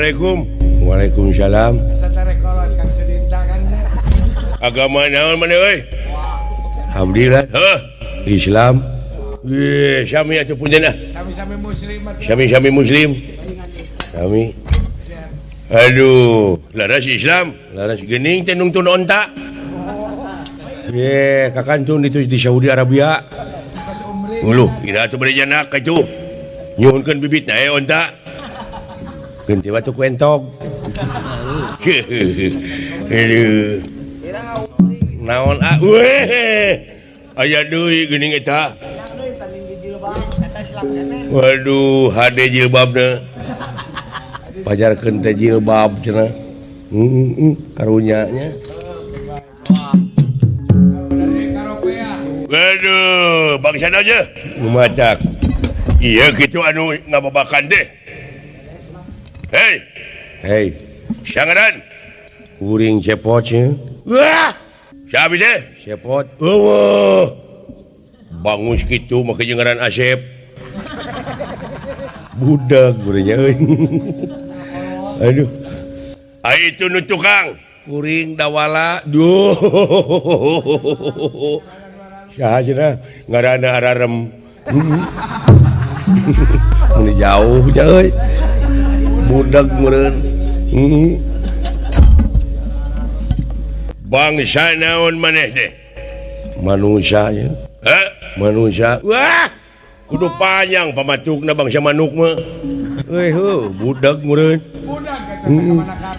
Assalamualaikum. Waalaikumsalam. Agama naon maneh euy? Abdi lah. Heuh, Islam. Ye, sami atuh punten ah. Sami-sami muslim. Sami-sami muslim. Sami. Aduh, laras Islam, laras geuning teh nungtun onta. Ye, kakantun itu di Saudi Arabia. Uluh, kira atuh bade janak atuh. Nyuhunkeun bibitna onta. Ganti batu ku entog. Aduh. Naon ah? Weh. Aya deui geuning eta. Waduh, hade jilbabna. Pajarkeun teh jilbab cenah. Karunya nya. Waduh, bangsa aja. Lumacak. Iya gitu anu ngababakan teh. Hei. Hei. Sangaran. Kuring cepot nya. Wah. Siapa teh? Cepot. Eueuh. Bangus kitu make jeung ngaran Asep. Budak gurenya euy. Aduh. Ai itu nu tukang kuring dawala. Duh. Saha cenah ngaranna ararem. Mun jauh euy. Budak meureun. Bangsa naon maneh teh? Manusia nya. Heh, manusia. Wah, kudu panjang pamatukna bangsa manuk mah. Euy heuh, budak meureun. Budak.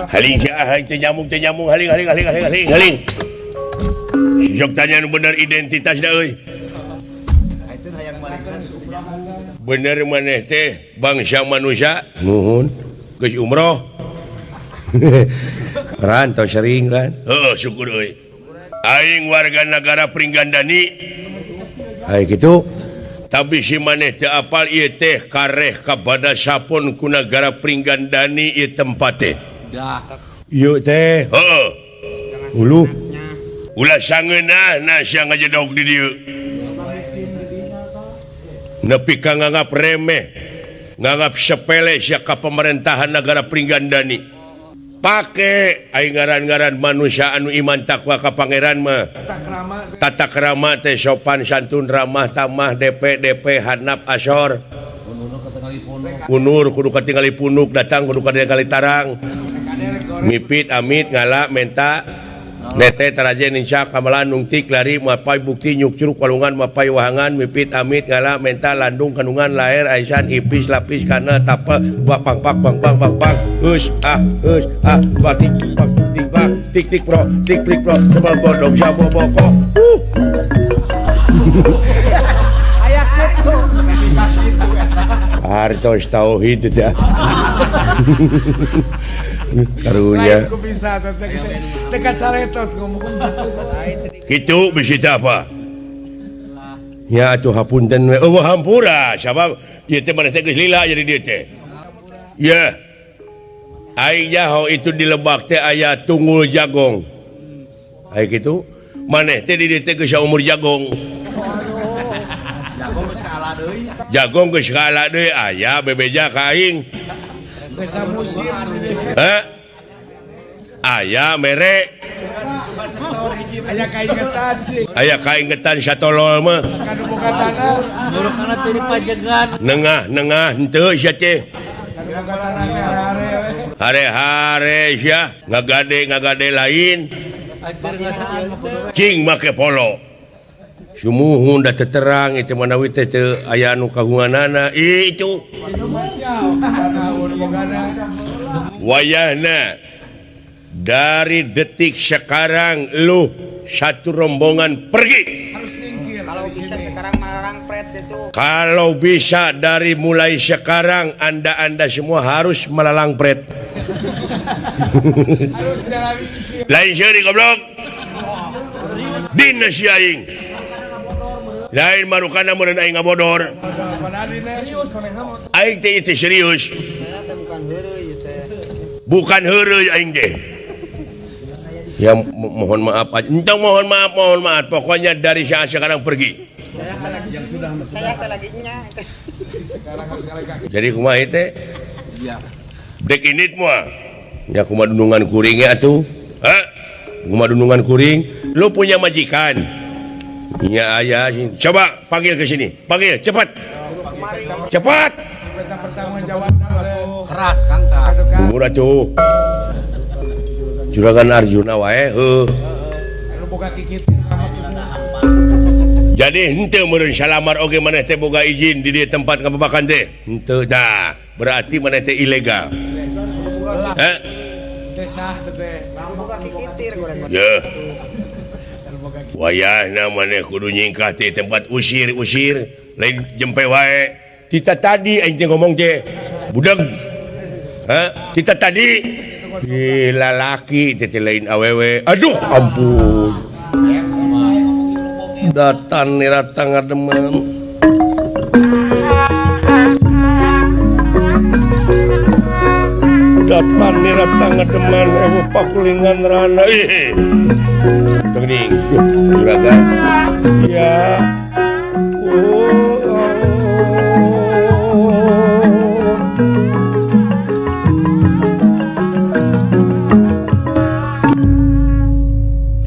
Haling sia teh nyamuk teh nyamuk haling haling haling haling haling haling. Sok tanya nu bener identitasna euy. Bener maneh teh bangsa manusia? Nuhun. Geus umroh. Rantau sering kan? Heuh, syukur euy. Aing warga negara Pringgandani. Ai kitu. Tapi si maneh teu apal ieu teh kareh kapada sapon ku nagara Pringgandani ieu tempat teh. Ieu teh. Heeh. Uluh. Ulah sangeunahna sia ngajedog di dieu. Nepi ka nganggap remeh, nganggap sepele sia ka pemerintahan negara Pringgandani. Pake aing ngaran-ngaran manusia anu iman takwa ka pangeran mah. Tata krama teh sopan santun ramah tamah DP DP hanap asor. Unur kudu katingali punuk datang kudu katingali tarang. Mipit amit ngala menta nete taraje ninca kamalan nungtik lari mapai bukti nyuk curug walungan mapai wahangan mipit amit ngala menta landung kandungan laer aisan ipis lapis kana tapel bak pang pak bang bang bang bang hus ah batik bang tik bang tik tik pro tik prik pro sebal bodong sabo boko. Aya kitu. Hartos tauhid teh. Karunya. Kitu bisi teh apa? Ya atuh hapunten we. Eueuh hampura sabab ieu teh maneh teh geus lila jadi dieu teh. Ya. Aing nyaho itu di Lebak teh aya tunggul jagong. Ai kitu maneh teh di dieu teh geus saumur jagong. Jagong geus kaala deui aya bebeja ka aing. Heh? Aya mere. Aya kaingetan satolol mah. Nengah-nengah henteu sia teh. Hare-hare sia ngagade-ngagade lain. Cing make polo. Sumuhun da teterang itu manawi teh teu aya anu kagunganana itu. Wayahna dari detik sekarang lu satu rombongan pergi. Kalau bisa dari mulai sekarang anda-anda semua harus melalang pret. Lain seuri goblok. Dina si aing. Lain marukana meureun aing ngabodor. Aing teh itu serius. Bukan heureuy aing teh. Ya mohon maaf aja. Entong mohon maaf, mohon maaf. Pokoknya dari saat sekarang pergi. Jadi kumaha teh? Dek init moal. Nya kumaha dunungan kuring nya atuh? Hah? Kumaha dunungan kuring? Lu punya majikan? Nya aya. Coba panggil ke sini. Panggil cepat. Cepat. Keras Kang tah. Umur atuh. Juragan Arjuna wae heuh. Jadi henteu meureun salamar oge maneh teh boga izin di dieu tempat ngababakan teh. Henteu tah, berarti maneh teh ilegal. Heh. Yeuh. Wayahna maneh kudu nyingkah teh tempat usir-usir, lain jempe wae. Tita tadi aing teh ngomong teh budeg. Heh, tita tadi ih lalaki teh lain awewe. Aduh ampun. Datan nirata ngademen. Datan nirata ngademen ewu pakulingan rana. Ih. Teuing juragan. Ya. Oh.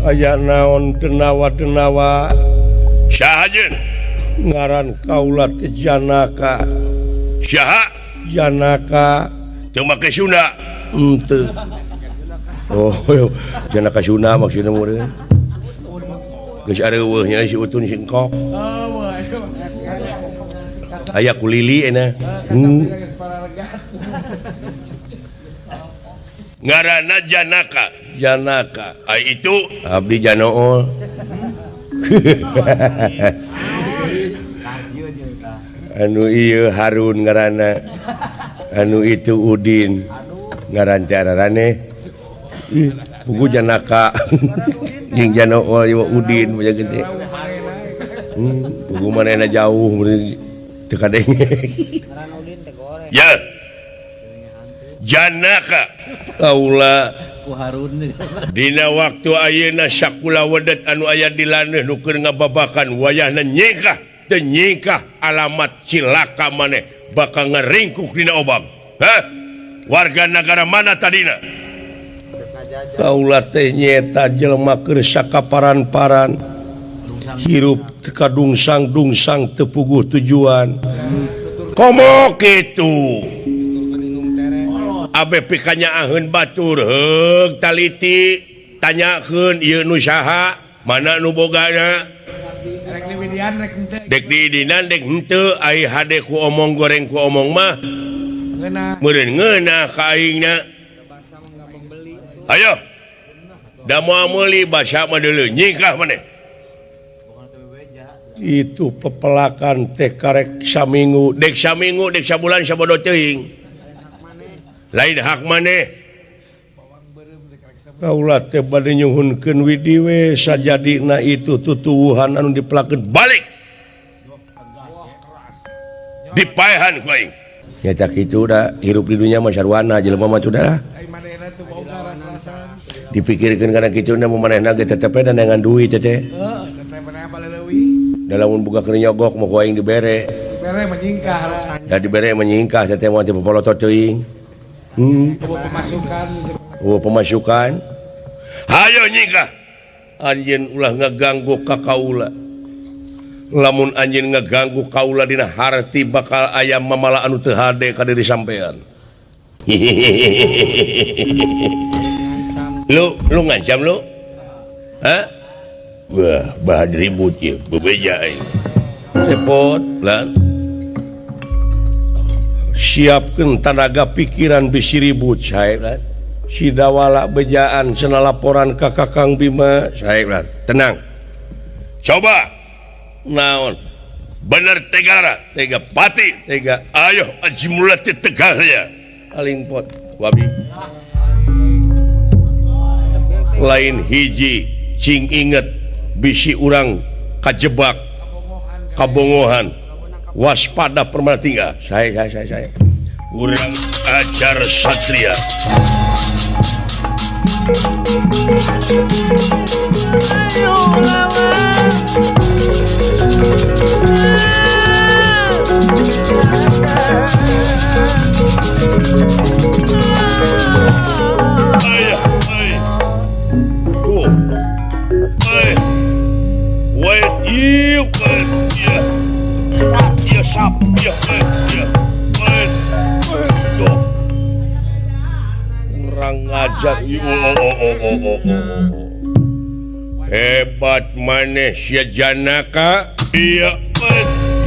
Aya naon denawa-denawa saha jeung ngaran kaula teh Janaka. Saha? Janaka teu make Sunda. Henteu. Oh, Janaka Sunda maksudna meureun. Geus areuweuh nya si Utun si Engkok. Aya kulili cenah. Ngaranna Janaka. Janaka. Ai itu abdi Janool. Anu ieu Harun ngaranna. Anu itu Udin. Ngaran teh ararane. Ih, pugu Janaka. Jeung Janool ieu Udin banyak gede. Pugu manehna jauh teu kadenge. Ngaran Udin teh goreng. Ya. Janaka kaula dina waktu ayeuna sakula wedet anu aya di laneuh nu keur ngababakan wayahna nyingkah teu nyingkah alamat cilaka maneh bakal ngaringkuk dina obang. Hah? Warga nagara mana tadina? Kaula teh nyaeta jelema keur sakaparan-paran hirup teu kadungsang-dungsang teu puguh tujuan. Komo kitu. Abe pikanya aheun batur heug taliti tanyakeun ieu nu saha mana nu bogana dek diidinan dek henteu ai hade ku omong goreng ku omong mah meureun ngeunah ka aingna. Ayo da moal meuli basa mah deuleu nyingkah maneh. Itu pepelakan teh karek saminggu dek saminggu dek sabulan sabodo teuing. Lain hak maneh. Kaula teh bade nyuhunkeun widi we sajadina itu tutuwuhan anu dipelakeun balik. Dipaehan ku aing. Nya cak kitu da hirup di dunya mah sarwana jelema mah sudah. Dipikirkeun kana kitu na manehna ge tetep we dengan duit teh. Heeh, tetep manehna baleuwih. Da lamun boga keur nyogok mah ku aing dibere. Dibere menyingkah. Da dibere menyingkah teh moal teh popolotot teuing. Pemasukan. Oh, pemasukan. Hayo nyingkah. Anjeun ulah ngaganggu ka kaula. Lamun anjeun ngaganggu kaula dina harti bakal aya mamala anu teu hade ka diri sampean. Lu ngancam lu? Hah? Wah, bahan ribut ieu, bebeja aing. Repot lah. Siapkan tenaga pikiran bisi ribut saya sidawala bejaan cenah laporan ka Kakang Bima saya tenang. Coba naon bener tegara tega pati tega ayo aji mulati tegarnya aling pot wabi lain hiji cing inget bisi urang kajebak kabongohan waspada permana tinggal. Saya urang ajar satria. Tuh. Wait, ieu, ieu. Ieu sap, ieu, ieu. Tuh. Kurang ngajar. Oh. Hebat maneh sia Janaka. Iya,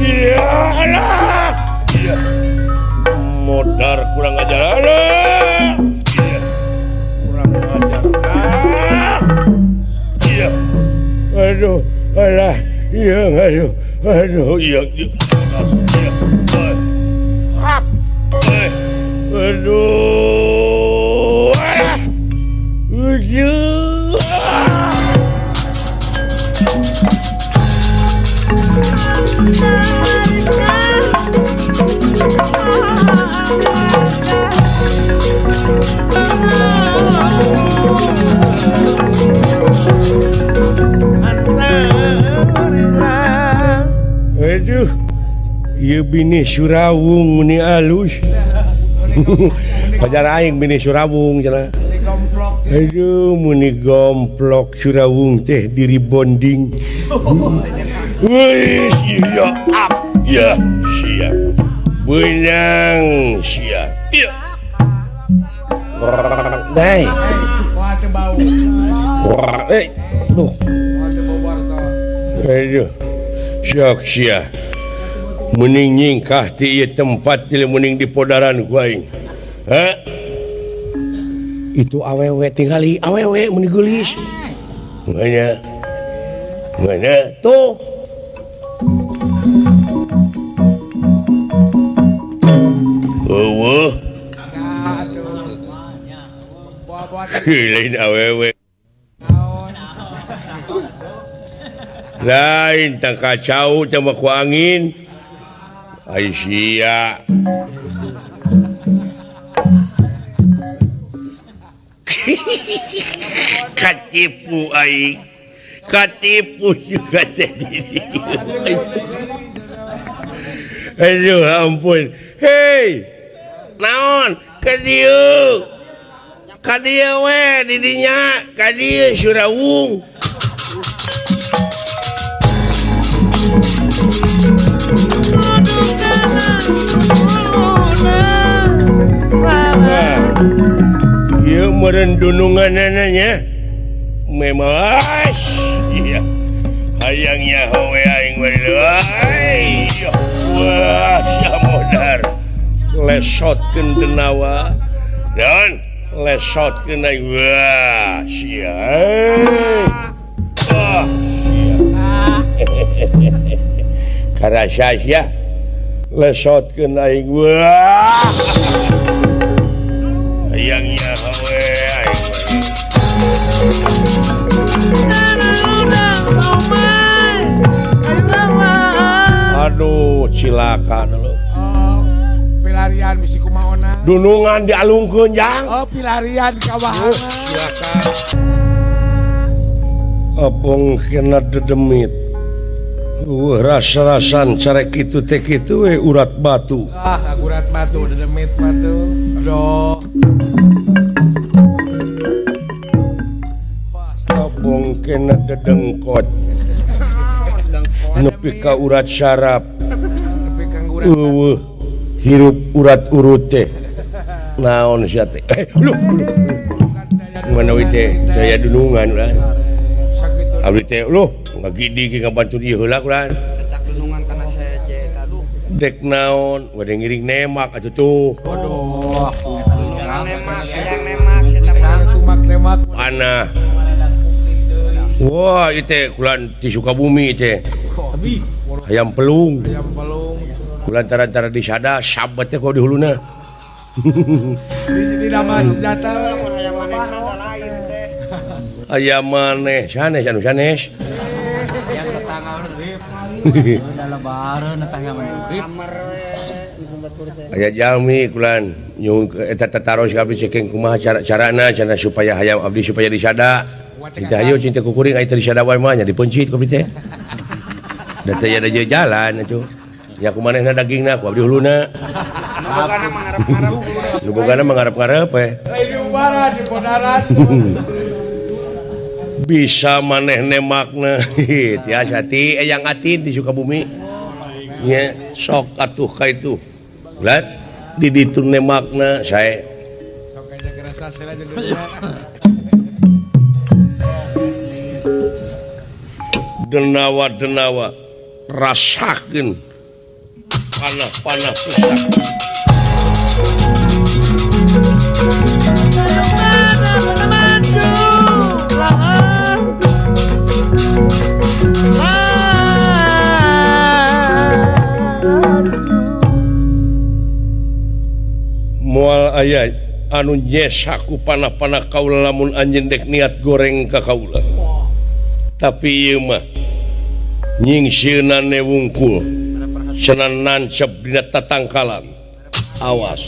iya, alah. Iya. Modar kurang ajar. Alah. Iya. Kurang ajar. Ah. Iya. Aduh, alah. Iya, aduh. Aduh, iya. Iya. Aduh. Alah. Aduh. Aduh, ieu bini Surawung meni alus. Pajar aing bini Surawung cenah. Aduh, meni gomplok Surawung teh diri bonding. Wih, iya, up, ya, sia. Benang sia. Iya. Dai. Eh, tuh. Aduh. Sok sia. Mending nyingkah ti ieu tempat ti mending di podaran ku aing. Ha? Itu awewe tingali awewe meni geulis. Mana? Mana? Tuh. Eueuh. Lain awewe. Lain tang kacau teh mah ku angin. Ai sia. Katipu aing. Katipu juga teh diri. Aduh ampun. Hei. Naon? Ka dieu. Ka dieu we di dinya, ka dieu Surawung. Ieu meureun dununganana nya. Memas. Iya. Hayang nyaho we aing we. Wah, sia modar. Lesotkeun denawa. Dan lesotkeun aing. Wah, sia. Wah, sia. Karasa sia. Lesotkeun aing. Wah. Hayang nyaho we aing. Aduh, cilaka lu. Oh, pilarian bisi kumaona. Dunungan dialungkeun jang. Oh, pilarian kawahangan. Cilaka. Opong kena dedemit. Rasa-rasan cara kitu teh kitu we urat batu. Ah, urat batu dedemit batu. Aduh. Opong kena dedengkot. Nepi ka urat syaraf. Eueuh, hirup urat urut teh. Naon sia teh? Lu. Mana we teh? Daya dunungan ulah. Abdi teh lu ngagidi ge ngabantu ieu heula ulah. Cacak dunungan kana seje eta lu. Dek naon? Wade ngiring nemak atuh tuh. Waduh. Dunungan nemak, hayang nemak, eta tumak nemak. Panah. Wah, ieu teh kulan ti Sukabumi teh. Hayam pelung. Hayam pelung. Kulantaran-tara disada sabat teh ku di huluna. Di nama senjata hayam manehna da lain teh. Hayam maneh sanes anu sanes. Hayam tetangga urip. Da lebaran tetangga urip. Aya jalmi kulan nyuhun eta tataros ka abdi cekeng kumaha cara-carana cenah supaya hayam abdi supaya disada. Cinta hayu cinta kukuring aya teu disada wae mah nya dipeuncit ku abdi teh. Da teh aya jalan atuh. Ya ku manehna dagingna ku abdi huluna. Nu bogana mangarep-ngarep. Nu bogana mangarep-ngarep we. Lain di ubara di podaran. Bisa maneh nemakna. Tiasa ti Eyang Atin di Sukabumi. Nya sok atuh ka itu. Lihat di ditu nemakna sae. Sok aja gerasa sela jeung dunia. Denawa-denawa rasakeun panah-panah pusaka. Moal aya anu nyesaku panah-panah kaula lamun anjeun dek niat goreng ka kaula. Tapi ieu mah nyingsieunan wungkul cenah nancep dina tatangkalan. Awas.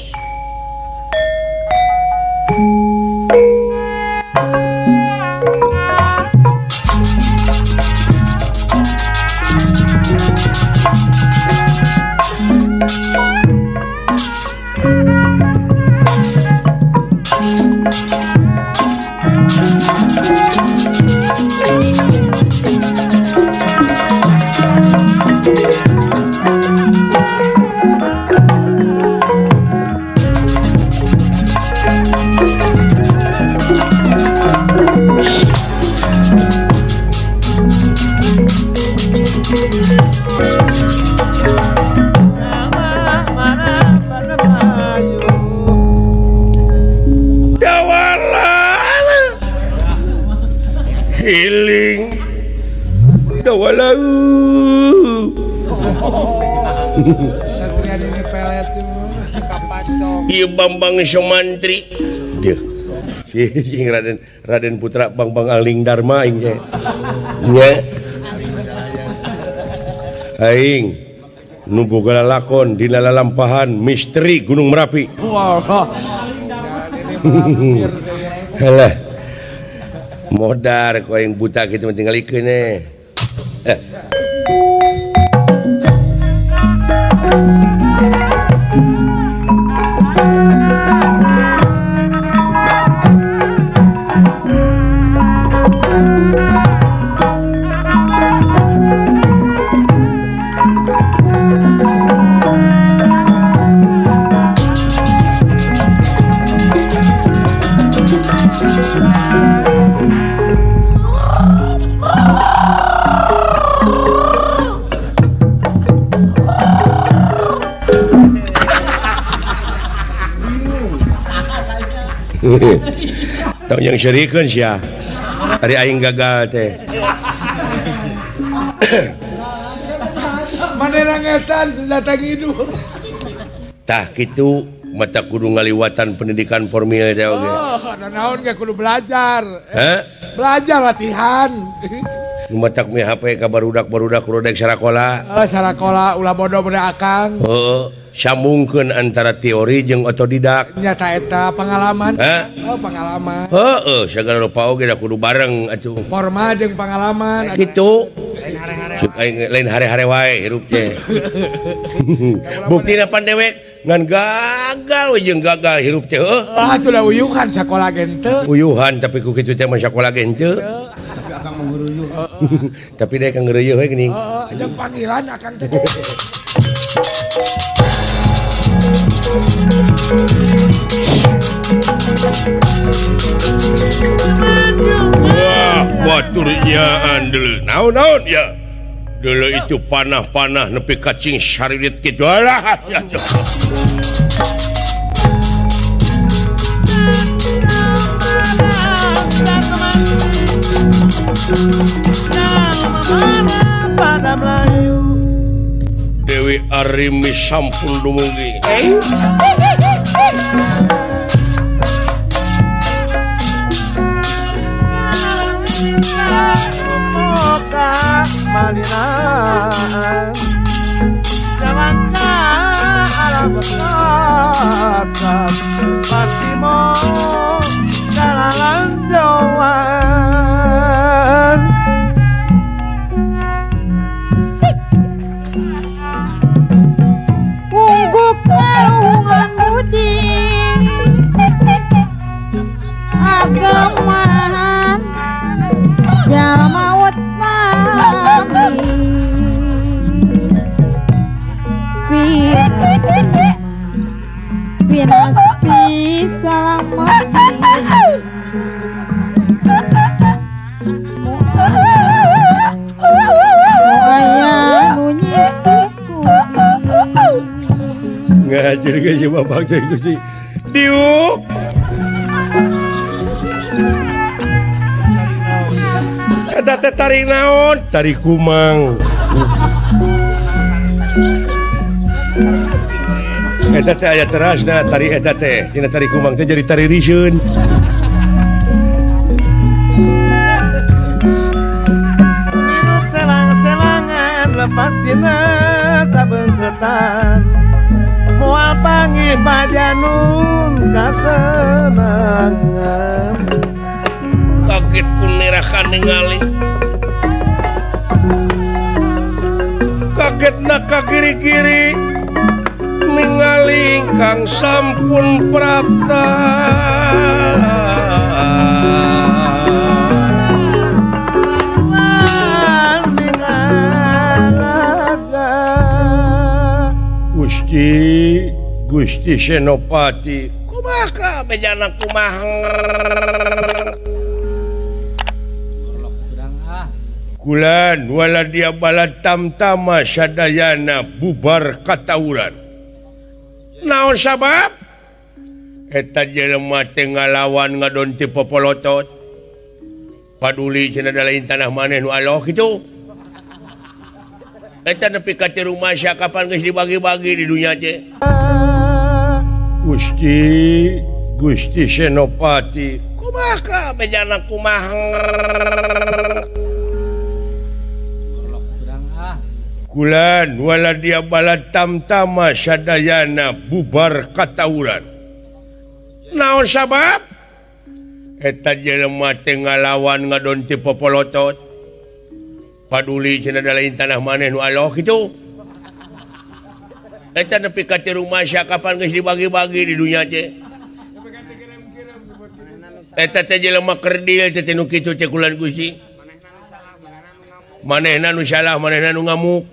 Healing dawala. Ieu Bambang Somantri. Deuh. Si Raden Raden Putra Bambang Aling Dharma aing teh. Nya. Aing nu boga lalakon dina lalampahan misteri Gunung Merapi. Halah. Modar ku aing buta kitu mah tinggalikeun eh. Tong yang serikeun sia. Tadi aing gagal teh. Manehna ngetan senjata ngidul. Tah kitu mata kudu ngaliwatan pendidikan formal teh oge. Oh, naon ge kudu belajar. Hah? Belajar latihan. Nu matak mi HP ka barudak-barudak kudu dek sarakola. Oh, sarakola ulah bodoh budak akang. Heeh. Sambungkeun antara teori jeung otodidak. Nyata eta pengalaman. Hah? Oh, pengalaman. Heeh, sagala rupa oge da kudu bareng atuh. Formal jeung pengalaman. Kitu. Lain hare-hare. Lain hare-hare wae hirup teh. Buktina pan dewek ngan gagal we jeung gagal hirup teh heuh. Ah, atuh da uyuhan sakola ge henteu. Uyuhan tapi ku kitu teh mah sakola ge henteu. Tapi akang mah Tapi deh kang ngeureuyeun we geuning. Heeh, jeung panggilan akang teh. Wah, baturnya dulu. Naon-naon ya. Dulu itu panah-panah nepi kacing saririt kitu. Alah, ya. Dewi Arimi sampun dumugi. Agamahan Ajal maut mami Pinasti salamati Aya nu nyisiku Ngajar ge bapak teh Gusti. Diuk. Eta teh tari naon? Tari kumang. Eta teh aya terasna tari eta teh. Tina tari kumang teh jadi tari riseun. Hidup selang-selangan lepas tina sabeungkeutan. Moal panggih pajanun kasenangan. Kaget ku nerakan ningali. Kagetna ka kiri-kiri ningali kang sampun prapta. Gusti Gusti Senopati kumaha bejana kumaha. Kulan wala dia balad tamtama sadayana bubar katawuran. Naon sabab? Eta jelema teh ngalawan ngadon ti popolotot. Paduli cenah da lain tanah maneh nu aloh kitu. Eta nepi ka ti rumah sia kapan geus dibagi-bagi di dunya teh. Gusti Gusti Senopati kumaha bejana kumaha. Kulan wala dia balad tamtama sadayana bubar katawuran. Naon sabab? Eta jelema teh ngalawan ngadon ti popolotot. Paduli cenah da lain tanah maneh nu aloh kitu. Eta nepi ka ti rumah sia kapan geus dibagi-bagi di dunya teh. Eta teh jelema kerdil teh nu kitu teh kulan Gusti. Manehna nu salah, manehna nu ngamuk.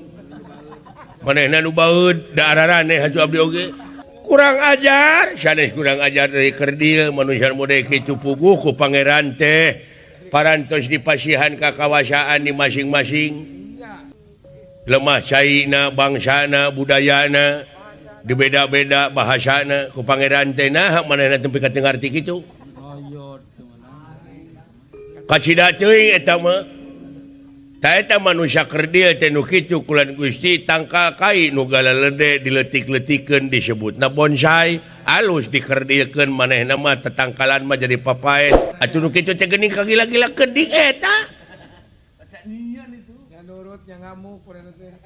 Manehna nu baeud, da araraneh atuh abdi oge. Kurang ajar, sanes kurang ajar dari kerdil manusia mode kitu puguh ku pangeran teh. Parantos dipasihan ka kawasaan di masing-masing. Lemah caina, bangsana, budayana, dibeda-beda bahasana ku pangeran teh nah manehna teu pika teu ngarti kitu. Kacida teuing eta mah. Eta manusia kerdil teh nu kitu kulan Gusti tangkal kai nu galalede diletik-letikeun disebutna bonsai alus dikerdilkeun manehna mah tetangkalan mah jadi papaet atuh nu kitu teh geuning kagila-gila kedik eta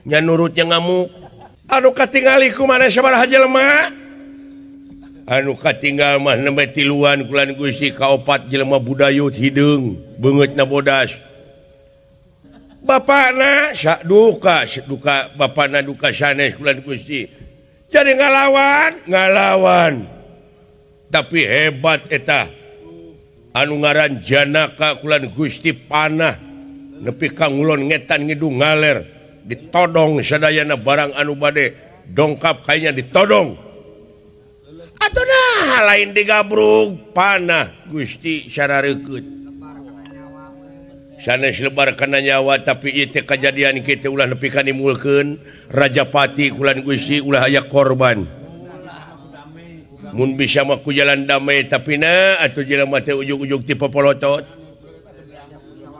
nya nurut nya ngamuk anu katingali ku maneh sabaraha jelema anu katinggal mah nembe tiluan kulan Gusti kaopat jelema budayut hideung beungeutna bodas. Bapakna duka duka bapakna duka sanes kulan Gusti jadi ngalawan ngalawan tapi hebat eta anu ngaran Janaka kulan Gusti panah nepi ka ngulon ngetan ngidung ngaler ditodong sadayana barang anu bade dongkap kayaknya ditodong atuh nah lain digabrug panah Gusti sarareukeup sanes lebar kana nyawa tapi ieu teh kajadian kitu ulah nepi ka nimulkeun Rajapati kulan Gusti ulah aya korban mun bisa mah ku jalan damai tapi na atuh jelema teh ujug-ujug ti popolotot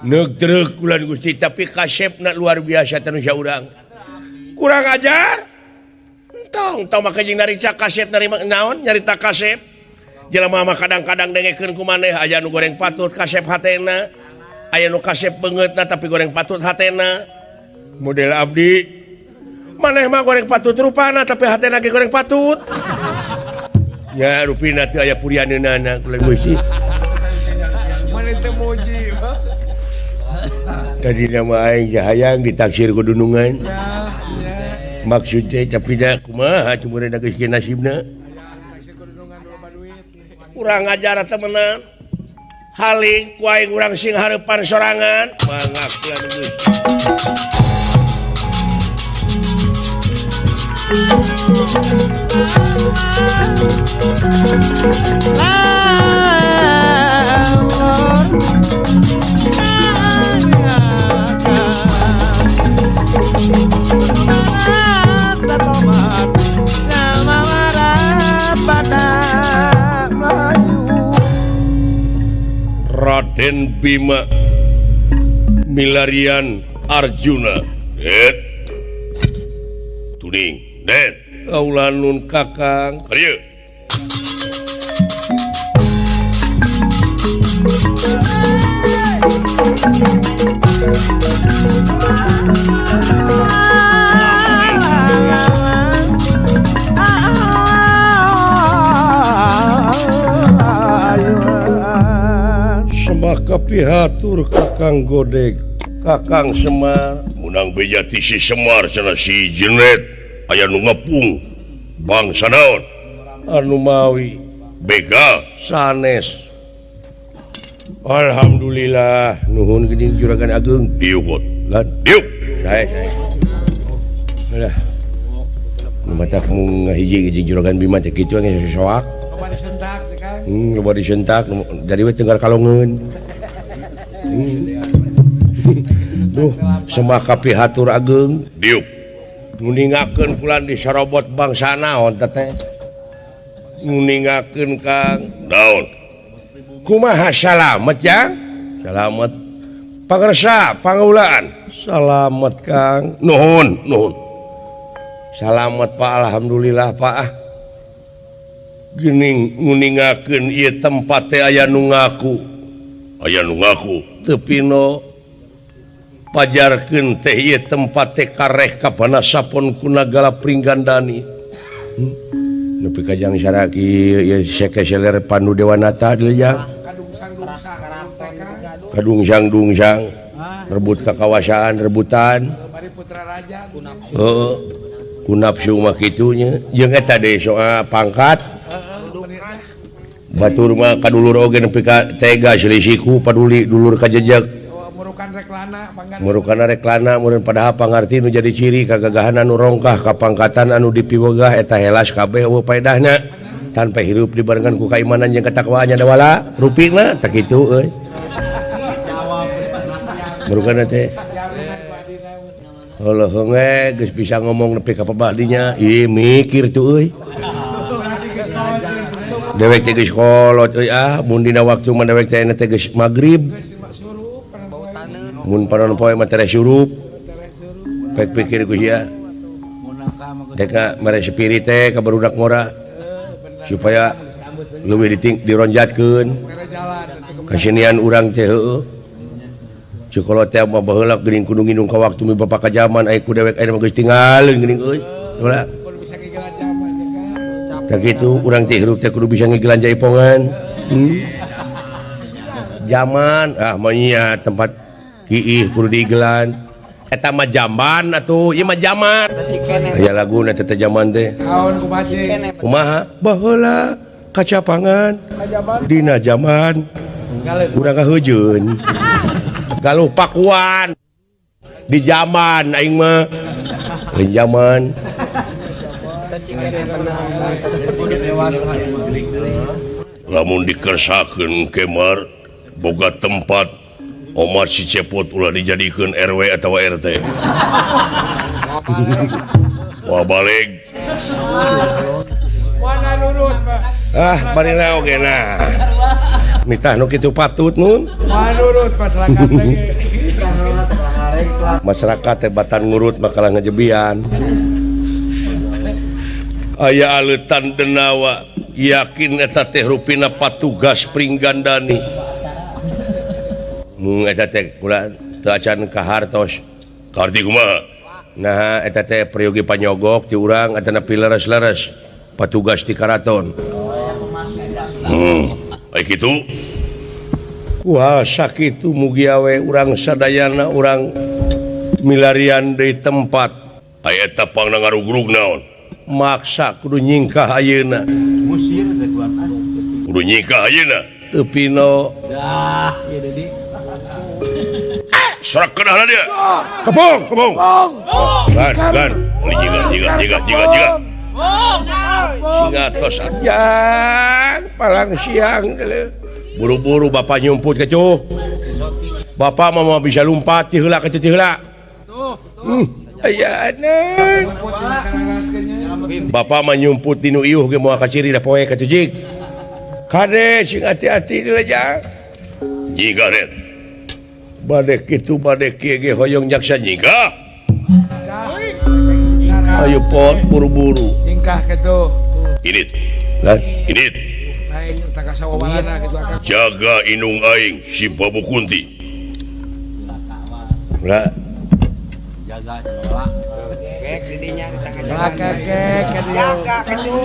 neug kulan Gusti tapi kasepna luar biasa teh nu urang kurang ajar entong tong make jeung narita kasep narima naon nyarita kasep jelema mah kadang-kadang dengekeun ku maneh aya nu goreng patut kasep hatena aya nu kasep beungeutna tapi goreng patut hatena model abdi maneh mah goreng patut rupana tapi hatena ge goreng patut nya rupina teu aya purianeunana kulan Gusti maneh teh muji tadi nama aing hayang ditaksir ku dunungan maksud teh tapi da kumaha cumurna geus nasibna kurang ajar temenan. Haling ku aing urang sing hareupan sorangan. Mangga kula geus. Raden Bima milarian Arjuna. Det. Tuning, det. Kaula nun Kakang. Karieu. Semaka pihatur Kakang Godeg, Kakang Semar. Munang beja ti si Semar cenah si Jenet aya nu ngepung bangsa naon anu mawi begal sanes. Alhamdulillah nuhun geuning Juragan Agung diuk lan diuk sae sae. Lah nu matak mung ngahiji-hiji Juragan Bima teh kitu geus soak. Loba disentak teh Kang. Loba disentak jadi we tenggar kalongeun. Duh, semaka pihatur ageung diuk. Nguningakeun kulan disorobot bangsa naon teh teh. Nguningakeun Kang. Naon? Kumaha salamet jang? Salamet. Pangersa pangaulaan. Salamet Kang. Nuhun, nuhun. Salamet Pak, alhamdulillah Pak. Ah. Geuning nguningakeun ieu tempat teh aya nu ngaku. Aya nu ngaku teu pino. Pajarkeun teh ieu tempat teh kareh ka Banasapon ku Nagala Pringgandani. Nepi ka jang saraki ieu sekeseler Pandu Dewanata deui jang. Kadungsang-dungsang rebut kakawasaan rebutan. Heeh. Ku nafsu mah kitu nya. Jeung eta deui soal pangkat. Batur mah ka dulur oge nepi ka tega selisiku paduli dulur ka jejeg. Murukana reklana meureun padahal pangarti nu jadi ciri kagagahan anu rongkah kapangkatan anu dipiwegah eta helas kabeh eueuh paedahna tanpa hirup dibarengan ku kaimanan jeung katakwaan nya dawala rupina tah kitu euy. Murukana teh heuleung we geus bisa ngomong nepi ka pabadinya ih mikir tuh euy. Dewek teh geus kolot euy ah mun dina waktu mah dewek teh teh geus magrib. Mun panon poe mah tereh surup. Pek pikir ku sia. Teh mere spirit teh ka barudak ngora supaya leuwih dironjatkeun. Kasenian urang teh heueuh. Cukolot teh mah baheula geuning kudu ngindung ka waktu mi bapa ka jaman aya ku dewek aya mah geus tinggalin geuning euy. Ulah. Tah kitu urang teh hirup teh kudu bisa ngigelan jaipongan. Jaman ah mah nya tempat kiih kudu diigelan. Eta mah jamban atuh, ieu mah jaman. Aya laguna teh jaman teh. Naon kumaha cing? Kumaha? Baheula kacapangan dina jaman urang kaheujeun. Galuh pakuan di jaman aing mah. Lain jaman. Lamun dikersakeun kemar boga tempat omat si Cepot ulah dijadikeun RW atau RT. Wah balik. Ah, barina oge nah. Nitah nu kitu patut nun. Manurut masyarakat teh. Masyarakat teh batan ngurut makalah ngejebian. Aya aleutan denawa yakin eta teh rupina patugas Pringgandani. Mung eta teh kula teu acan kahartos. Kaharti kumaha? Nah eta teh peryogi panyogok ti urang atanapi leres-leres patugas ti karaton. Ai kitu. Wah sakitu mugi awe urang sadayana urang milarian deui tempat. Ai eta pangna ngarugrug naon? Maksa kudu nyingkah ayeuna. Kudu nyingkah ayeuna. Teu pino. Dah, ieu Dedi. Sorak kedah dia. Kebong, kebong. Gan, gan. Jiga, jiga, jiga, jiga, jiga. Singa tos ajang, palang siang. Buru-buru bapak nyumput kecuh. Bapak mau bisa lompat ti heula kecuh ti heula. Aya anak. Bapak mah nyumput dinu iuh ge moal kaciri da poe kecuh jig. Kade sing hati-hati di lejang. Jiga ret. Bade kitu bade kieu ge hoyong jaksa jiga. Ayo pot buru-buru. Jingkah kitu. Init. Lah, init. Lain takasawabalana kitu akang. Jaga indung aing si Babu Kunti. Lah. Jaga sekolah. Kek didinya Jaga kitu.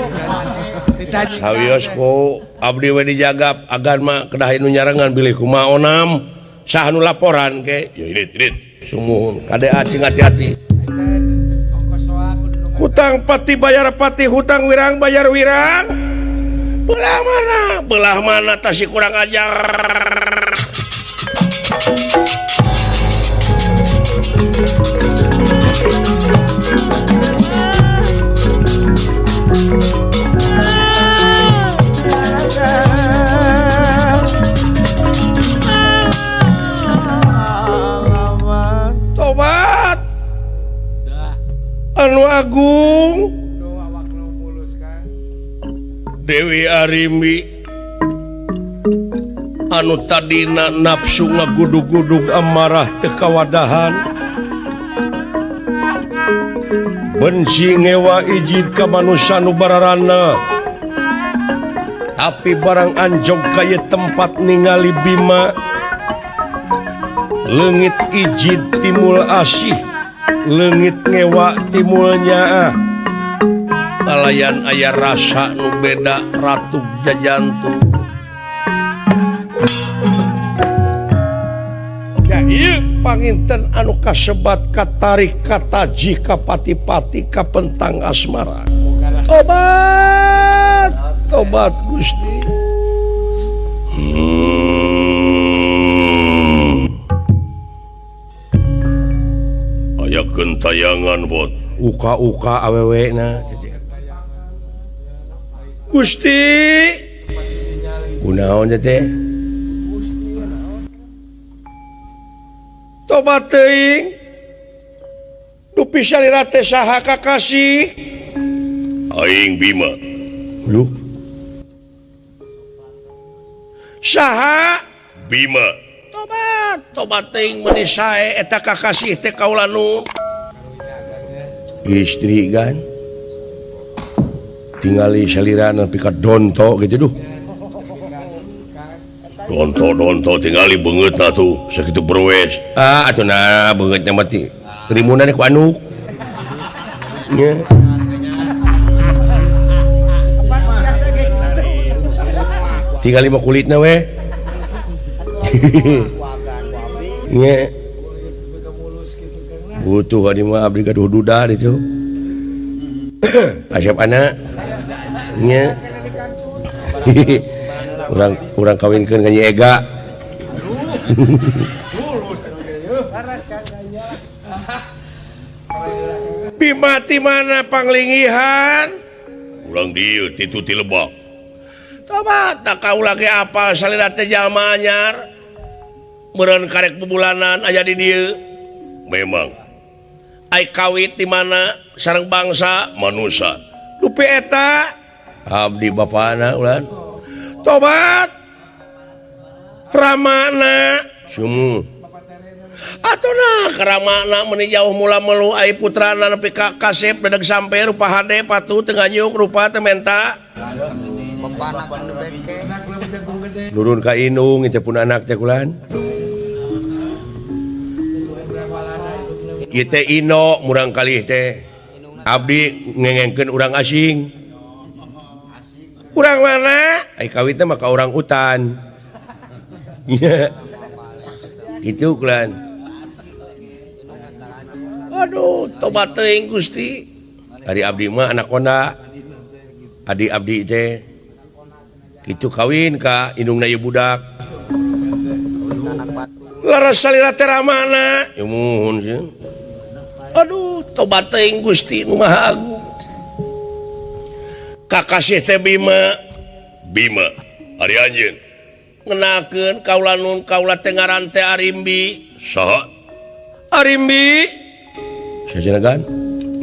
Sawios ku abdi we dijagap agan mah kedah nu nyarengan bilih kumaha onam. Sah nu laporan ke. Ya init, init. Sumuhun kade sing hati-hati. Hutang pati bayar pati, hutang wirang bayar wirang. Belah mana? Belah mana tasi kurang ajar. Tobat. Anu agung Dewi Arimbi anu tadina nafsu ngagudug-gudug amarah teu kawadahan benci ngewa ijid ka manusa nu bararana tapi barang anjog ka ieu tempat ningali Bima leungit ijid timul asih leungit ngewa timulnya kalayan aya rasa nu beda ratu jajantu. Ya ieu panginten anu kasebat katarik kataji kapati-pati kapentang asmara. Tobat, tobat Gusti. Aya gentayangan bot. Uka-uka awewe na. Gusti. Kunaon teh? Tobat teuing. Dupi salira teh saha kakasih? Aing Bima. Lu. Saha? Bima. Tobat, tobat teuing meuni sae eta kakasih teh kaula nu. Istri kan. Tingali salira nepi ka donto gitu duh. Donto-donto tingali beungeutna tuh sakitu berwes. Ah atuh nah beungeutna mah ti terimunan ku anuk. Nya. Tingali mah kulitna we. Nya. Butuh adi mah abdi gaduh duda ditu. Asep anak. Nya. Urang kawinkeun ka Nyi Ega. Bima ti mana panglingihan? Urang dieu titu ti Lebak. Tobat tak kaula ge apal salira teh jalma anyar. Meureun karek bubulanan aya di dieu. Memang. Ai kawit di mana sareng bangsa manusa. Dupi eta abdi bapana ulan. Tobat Ramana sumu atuh nah Ramana meuni jauh mula melu ai putrana nepi ka kasep dedeg sampe rupa hade patuh teu nganyuk rupa teu menta nurun ka indung teh pun anak teh kulan ieu teh ino murang kalih teh abdi ngengengkeun urang asing. Urang mana? Ai kawitna mah ka urang hutan. Kitu kulan. Aduh, tobat teuing Gusti. Ari abdi mah anak konda. Adi abdi teh. Kitu kawin ka indungna ieu budak. Laras salira teh ramana. Ya muhun sieun. Aduh, tobat teuing Gusti nu Maha Agung. Kakasih teh Bima. Bima, ari anjeun. Ngenakeun kaula nun kaula teh ngaran teh Arimbi. Saha? Arimbi. Saha kan?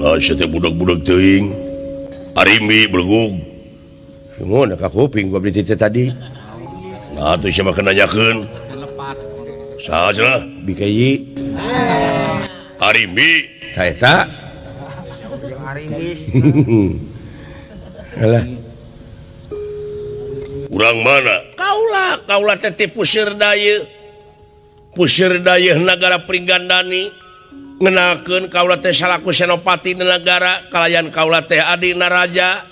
Lah sia teh budak-budak teuing. Arimbi belegug. Sungguh ka kuping gua beli teh tadi. Nah atuh sia mah nanyakeun. Saha cenah? Bikayi. Arimbi. Ta eta. Jeung Arimbis. Alah. Urang mana? Kaula, kaula teh ti Pusir Dayeuh. Pusir Dayeuh nagara Pringgandani. Ngenakeun kaula teh salaku senopati di nagara, kalayan kaula teh adina raja.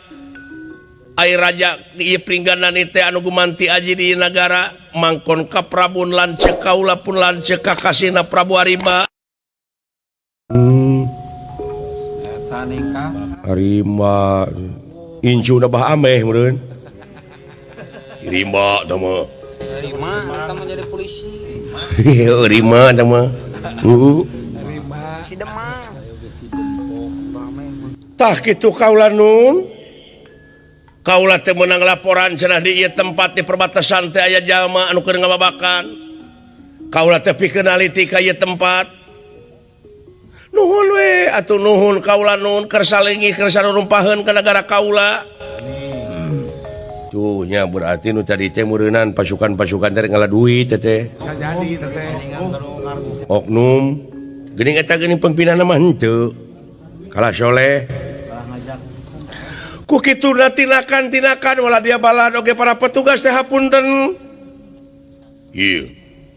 Ai raja ieu Pringgandani teh anu gumanti aji di nagara, mangkon ka Prabun lanceuk kaula pun lanceuk kakasihna Prabu Arimba. Eta nikah Arimba incuna bah ameh meureun. Rimba tah mah. Rima eta mah jadi polisi. Rima tah mah. Heeh. Rima. Si Demang. Tah kitu kaula nun. Kaula teh meunang laporan cenah di ieu tempat di perbatasan teh aya jalma anu keur ngababakan. Kaula teh pikeun naliti ka ieu tempat. Nuhun we atuh nuhun kaula nun keur salengi keur sarumpaheun ka nagara kaula. Tuh nya berarti nu tadi teh meureunan pasukan-pasukan teh ngala duit teh. Bisa jadi teh. Oknum geuning eta geuning pembinaan mah henteu. Kalah soleh. Ku kituna tinakan-tinakan wala dia balad oge para petugas teh hapunten. Ieu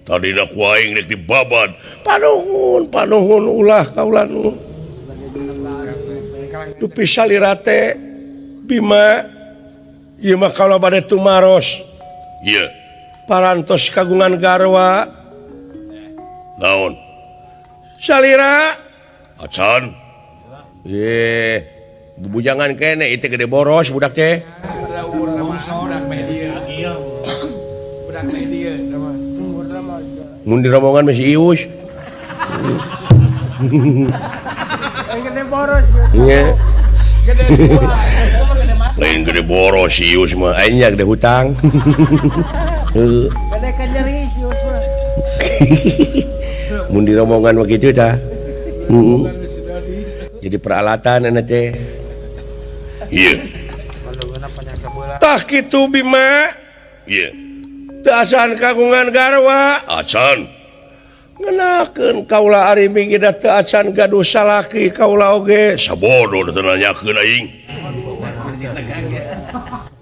tadina ku aing rek dibabad. Panuhun, panuhun ulah kaula nu. Dupi salira teh Bima ieu mah kaula bade tumaros. Ieu parantos kagungan garwa. Naon? Salira acan. Ye, bubujangan kene itu gede boros budak teh. Budak media. Budak media sama. Mun di rombongan masih ius. Gede boros. Iya. Gede Lain gede boros si ius mah, aing nya gede hutang. Heeh. Gede kanyeri si ius mah. Mun di rombongan mah kitu tah. Heeh. Jadi peralatan enak teh. Iya. Tah kitu Bima. Iya. Teu acan kagungan garwa. Acan. Ngenakeun kaula Arimbi ge da teu acan gaduh salaki kaula oge. Sabodo teu nanyakeun aing.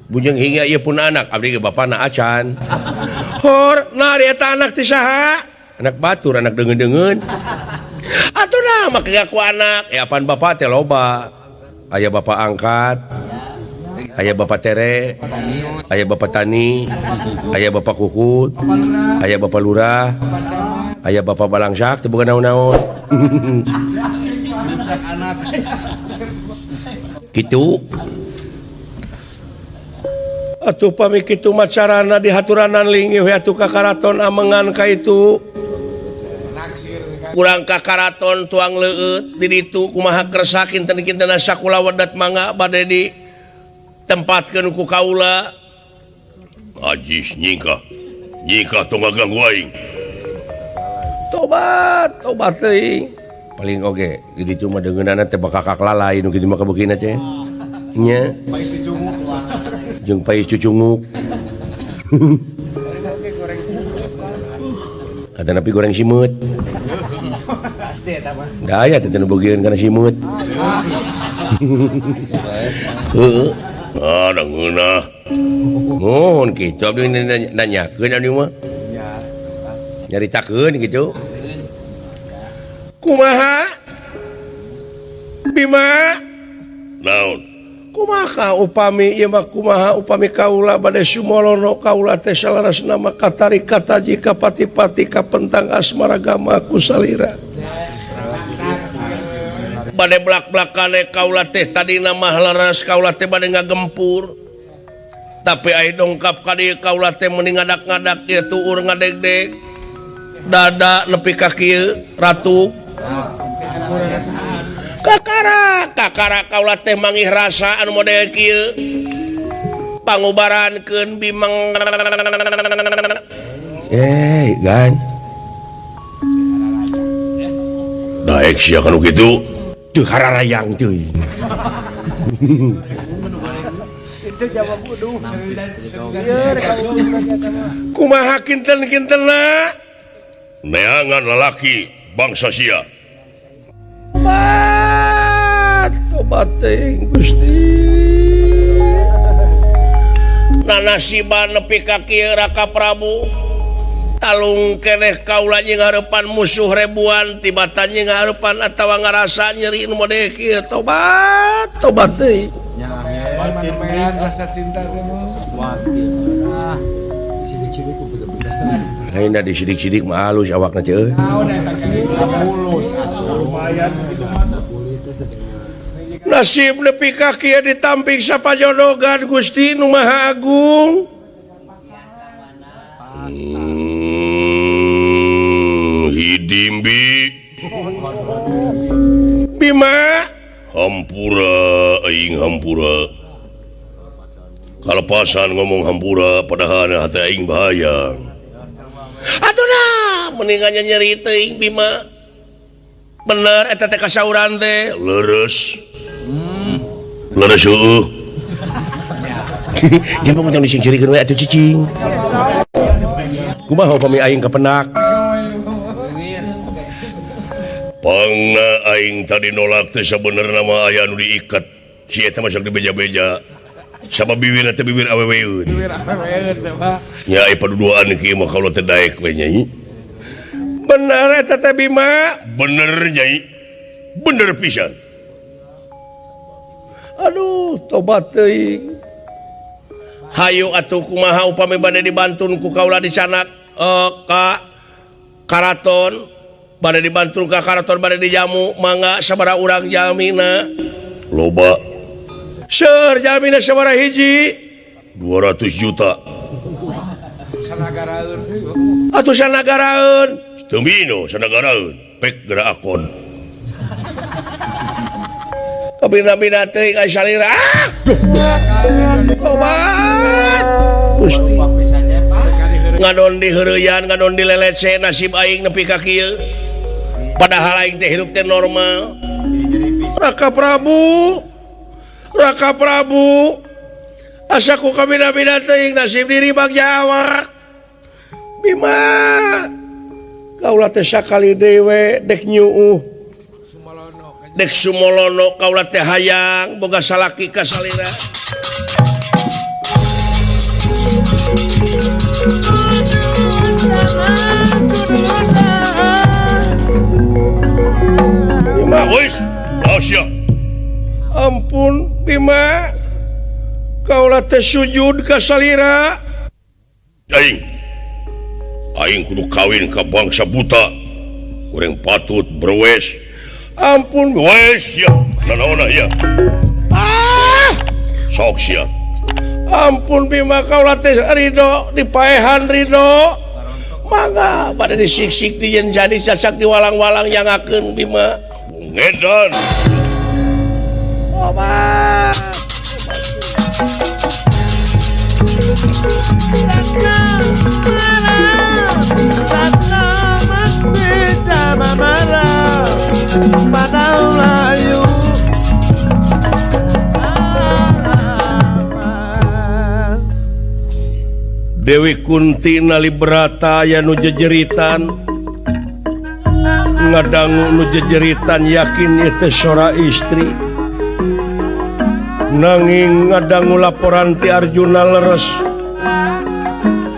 Bujeng hingga ieu pun anak abdi ge bapana acan. Hor, nah ari eta anak ti saha? Anak batur, anak deungeun-deungeun. Atuh nah make ku anak. Eh apaan bapak teh loba. Aya bapak angkat, aya bapak tere, aya bapak tani, aya bapak kukut, aya bapak lurah, aya bapak balangsak teu boga naon-naon. Kitu. Atuh pami kitu macarana dihaturanan linggih we atuh ka karaton amengan ka itu. Kurang ka karaton tuang leueut di ditu kumaha kersa kinten-kinten sakula wedat mangga bade di tempatkeun ku kaula. Ajis nyingkah. Nyingkah tong ngaganggu aing. Tobat, tobat teuing. Paling oge di ditu mah deungeunana teh bakakak lalai nu kitu mah kabeukina teh. Nya. Jeung pais cucunguk. Kata napi goreng simeut. Da aya teh nu bogieun kana simeut. Heeh. Ah, da ngeunah. Mohon kitu abdi nanyakeun abdi mah. Nyaritakeun kitu. Kumaha? Bima? Naon? Kumaha upami ieu mah kumaha upami kaula bade sumolono kaula teh salarasna mah katari kataji kapati-pati kapentang asmara gama ku salira. Bade blak-blakane kaula teh tadina mah leres kaula teh bade ngagempur. Tapi ai dongkap ka dieu kaula teh meuni ngadak-ngadak ieu tuur ngadegdeg. Dada nepi ka kieu ratu. Kakara, kakara kaula teh mangih rasa anu model kieu. Pangubarankeun Bimeng. Gan. Daek sia kanu kitu. Teu hararayang teuing. Itu jawab bodoh. Kumaha kinten-kintenna? Neangan lalaki bangsa sia. Tobat, tobat teuing Gusti. Nanasiban nepi ka kieu Raka Prabu. Talung keneh kaula jeung hareupan musuh ribuan tibatan jeung hareupan atawa ngarasa nyeri nu model kieu tobat tobat teuing. Rasa cinta teh mah. Sidik-sidik ku bener-bener. Lain da disidik-sidik mah halus awakna teh euy. Nasib nepi ka kieu ditampik sapajodogan Gusti nu Maha Agung. Hidimbi Bima hampura aing hampura. Kalepasan ngomong hampura padahal hati aing bahaya. Atuh nah mendingan nyeri teuing Bima. Bener eta teh kasauran teh leres. Leres heueuh. Jangan macam disingcirikeun we atuh cicing. Kumaha upami aing kapenak? Pangna aing tadi nolak teh sabenerna mah aya nu diikat. Si eta mah sok dibeja-beja. Sama bibirna teh bibir aweweun. Bibir aweweun teh mah. Nya ai paduduaan kieu mah kaula teh daek we nyai. Bener eta teh Bima? Bener nyai. Bener pisan. Aduh, tobat teuing. Hayu atuh kumaha upami bade dibantun ku kaula dicanak ka karaton. Bade dibantu ka karaton bade dijamu mangga sabaraha urang jalmina loba seur jalmina sabaraha hiji 200 juta sanagaraeun atuh sanagaraeun teu mino sanagaraeun pek geura akon kabina-bina teuing ai salira tobat Gusti ngadon di heureuyan ngadon di lelece nasib aing nepi ka kieu. Padahal aing teh hirup teh normal. Raka Prabu, Raka Prabu, asa ku kabina-bina teuing nasib diri bagja awak. Bima, kaula teh sakali deui we dek nyuuh. Dek sumolono kaula teh hayang boga salaki ka salira. Bima, wis, Asia. Ampun Bima, kaula teh sujud ka salira. Aing, aing kudu kawin ka bangsa buta. Kurang patut berwes. Ampun wes ya, nanaona ya. Ah, sok sia. Ampun Bima, kaula teh ridho dipaehan ridho. Mangga bade disiksik di jadi casak di walang-walang nyangakeun Bima. Ngedan. Obat. Dewi Kunti nalibrata aya nu jejeritan ngadangu nu jejeritan yakin ieu teh sora istri nanging ngadangu laporan ti Arjuna leres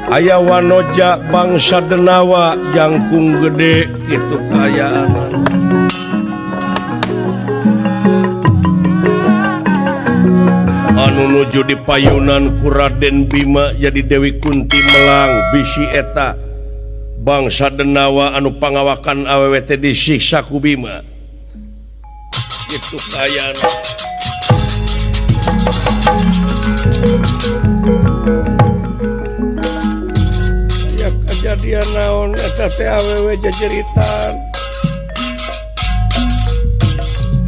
aya wanoja bangsa Denawa jangkung gede kitu kaayaan. Anu nuju di payunan ku Raden Bima jadi Dewi Kunti melang bisi eta bangsa Denawa anu pangawakan awewe teh disiksa ku Bima kitu kaayaan. Kajadian naon eta teh awewe jejeritan.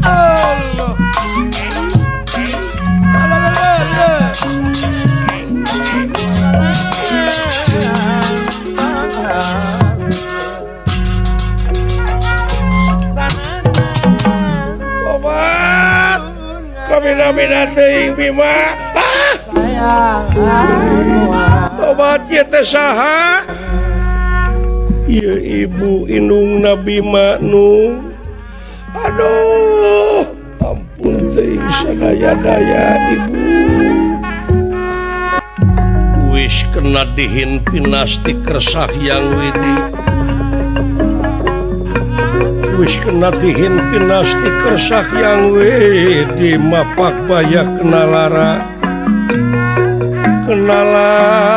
Allah. Tobat. Kabina-bina teuing Bima. Tobat ieu teh saha? Ieu ibu indungna Bima nu. Aduh, ampun teuing sadaya-daya ibu. Wis kena dihin pinasti kersah yang widi. Wis kena dihin pinasti kersah yang widi mapak baya kena lara. Kena lara.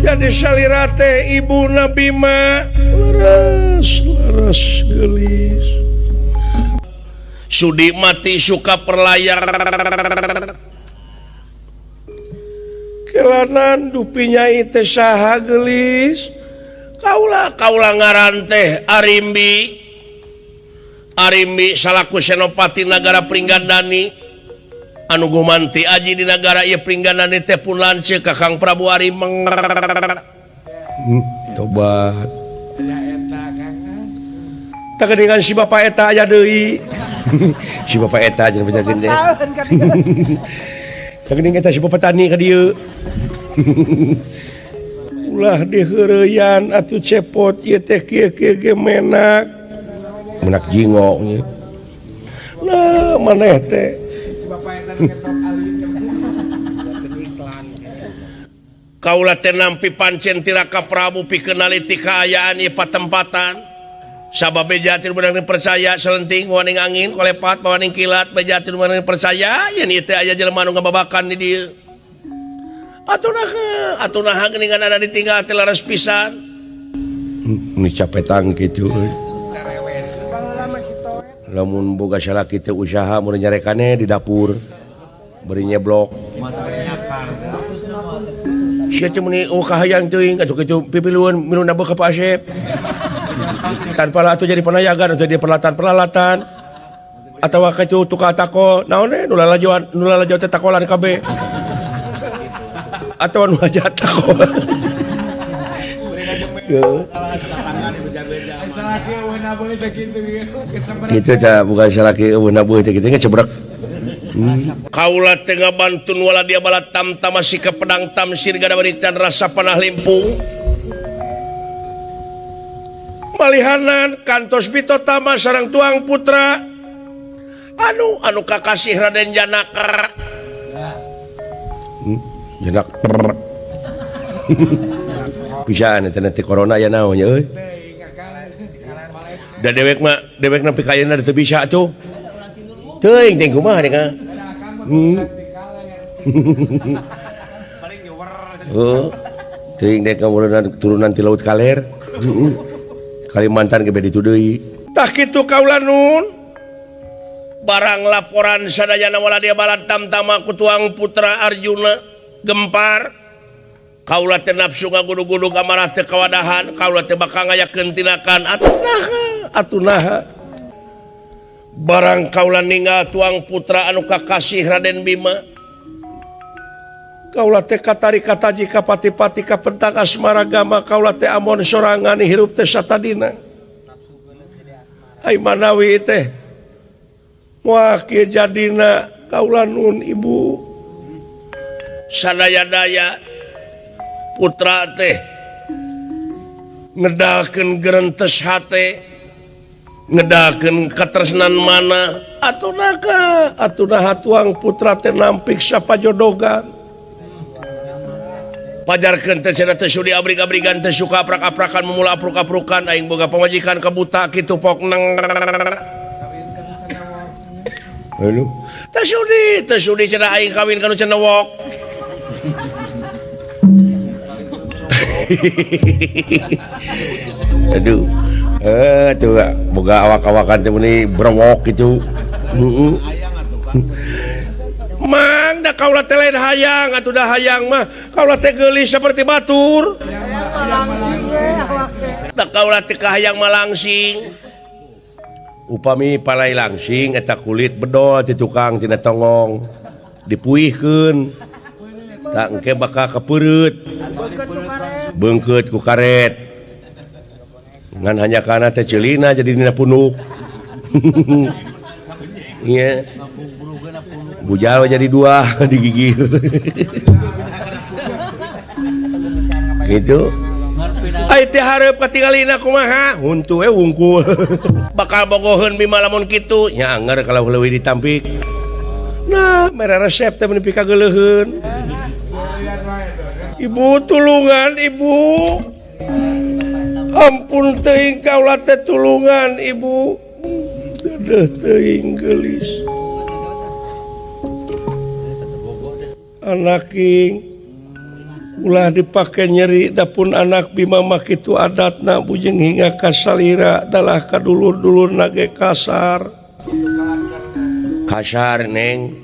Jadi salira teh ibu Bima leres leres gelis. Sudi mati suka perlayar. Kelanan dupi nyai teh saha gelis. Kaula kaula ngaran teh Arimbi. Arimbi salaku senopati nagara Pringgandani. Anu gumanti aji di nagara ieu Pringgandani teh pun lanceuk ka Kang Prabu Arimeng. Tobat. Tah geuningan si bapak eta aya deui. Si bapak eta jeung penyakit teh. Tah geuning eta si bapak tani ka dieu. Ulah diheureyan atuh cepot ieu teh kieu-kieu ge menak. Menak jingok nya. Nah, maneh teh. Kaula teh nampi pancen ti Raka Prabu pikeun naliti kaayaan ieu patempatan. Sabab beja ti beunang percaya selenting mawaning angin kolepat mawaning kilat beja ti beunang percaya yen ieu teh aya jelema nu ngababakan di dieu. Atuh naha atuh naha geuningan ada ditinggal teh laras pisan. Ini capetang kitu euy. Lamun boga salaki teh usaha mun nyarekane di dapur bari nyeblok. Sia teh meuni eueuh kahayang teuing atuh kitu pipilueun minum nabeuh ka Pak Asep. Tanpa lah atuh jadi penayagan atau jadi peralatan-peralatan atawa kitu tukang tako naon we nu lalajoan nu lalajo teh takolan kabeh. Atau nu aja takolan. Gitu dah bukan salaki eueuh nabuh teh kitu ngecebrek. Kaula teh ngabantun wala dia balat tamtama si pedang tamsir gada berikan rasa panah limpung. Malihanan kantos bitotama sareng tuang putra anu anu kakasih Raden Janaka. Janak. Pisan eta nanti corona ya naon nya euy. Da dewek mah dewek nepi ka ayeuna teu bisa atuh. Teuing teh kumaha deh ka. Oh, teuing deh kamurunan turunan ti laut kaler. Kalimantan ge beda ditu deui. Tah kitu kaula nun. Barang laporan sadayana wala dia balat tamtama ku tuang putra Arjuna gempar. Kaula teh nafsu ngagudug-gudug amarah teh kawadahan, kaula teh bakal ngayakeun tindakan atuh naha atuh naha. Barang kaula ninggal tuang putra anu kakasih Raden Bima. Kaula teh katari kataji kapati-pati kapentang asmara gama kaula teh amon sorangan hirup teh satadina. Ai manawi teh moal kieu jadina kaula nun ibu. Sadaya-daya putra teh ngedalkeun gerentes hate, ngedalkeun katresnan mana atuh naha atuh naha tuang putra teh nampik sapajodogan. Pajarkeun teh cenah teh sudi abrig-abrigan teh suka aprak-aprakan memula apruk-aprukan aing boga pamajikan kabuta kitu pok neng. Aduh. Teh sudi cenah aing kawin ka nu cenewok. Aduh, Tuh boga awak-awakan teh meuni brewok kitu. Heeh. Mang da kaula teh lain hayang atuh da hayang mah kaula teh geulis seperti batur. Da kaula teh kahayang mah langsing. Upami palai langsing eta kulit bedol ti tukang tina tonggong dipuihkeun. Tak engke bakal kepeureut. Beungkeut ku karet. Ngan hanya kana teh ceulina jadi dina punuk. Iya. Bujal jadi dua digigir. Gitu. Ai teh hareup katingalina kumaha? Huntu we wungkul. Bakal bogoheun Bima lamun kitu. Nya anger kalau leuwih ditampik. Nah, mere resep teh meuni pikageuleuheun. Ibu tulungan ibu. Ampun teuing kaula teh tulungan ibu. Dedeh teuing geulis. Anak ing ulah dipake nyeri dapun anak Bima mah kitu adatna bujeng hingga ka salira dalah ka dulur-dulurna ge kasar. Kasar neng.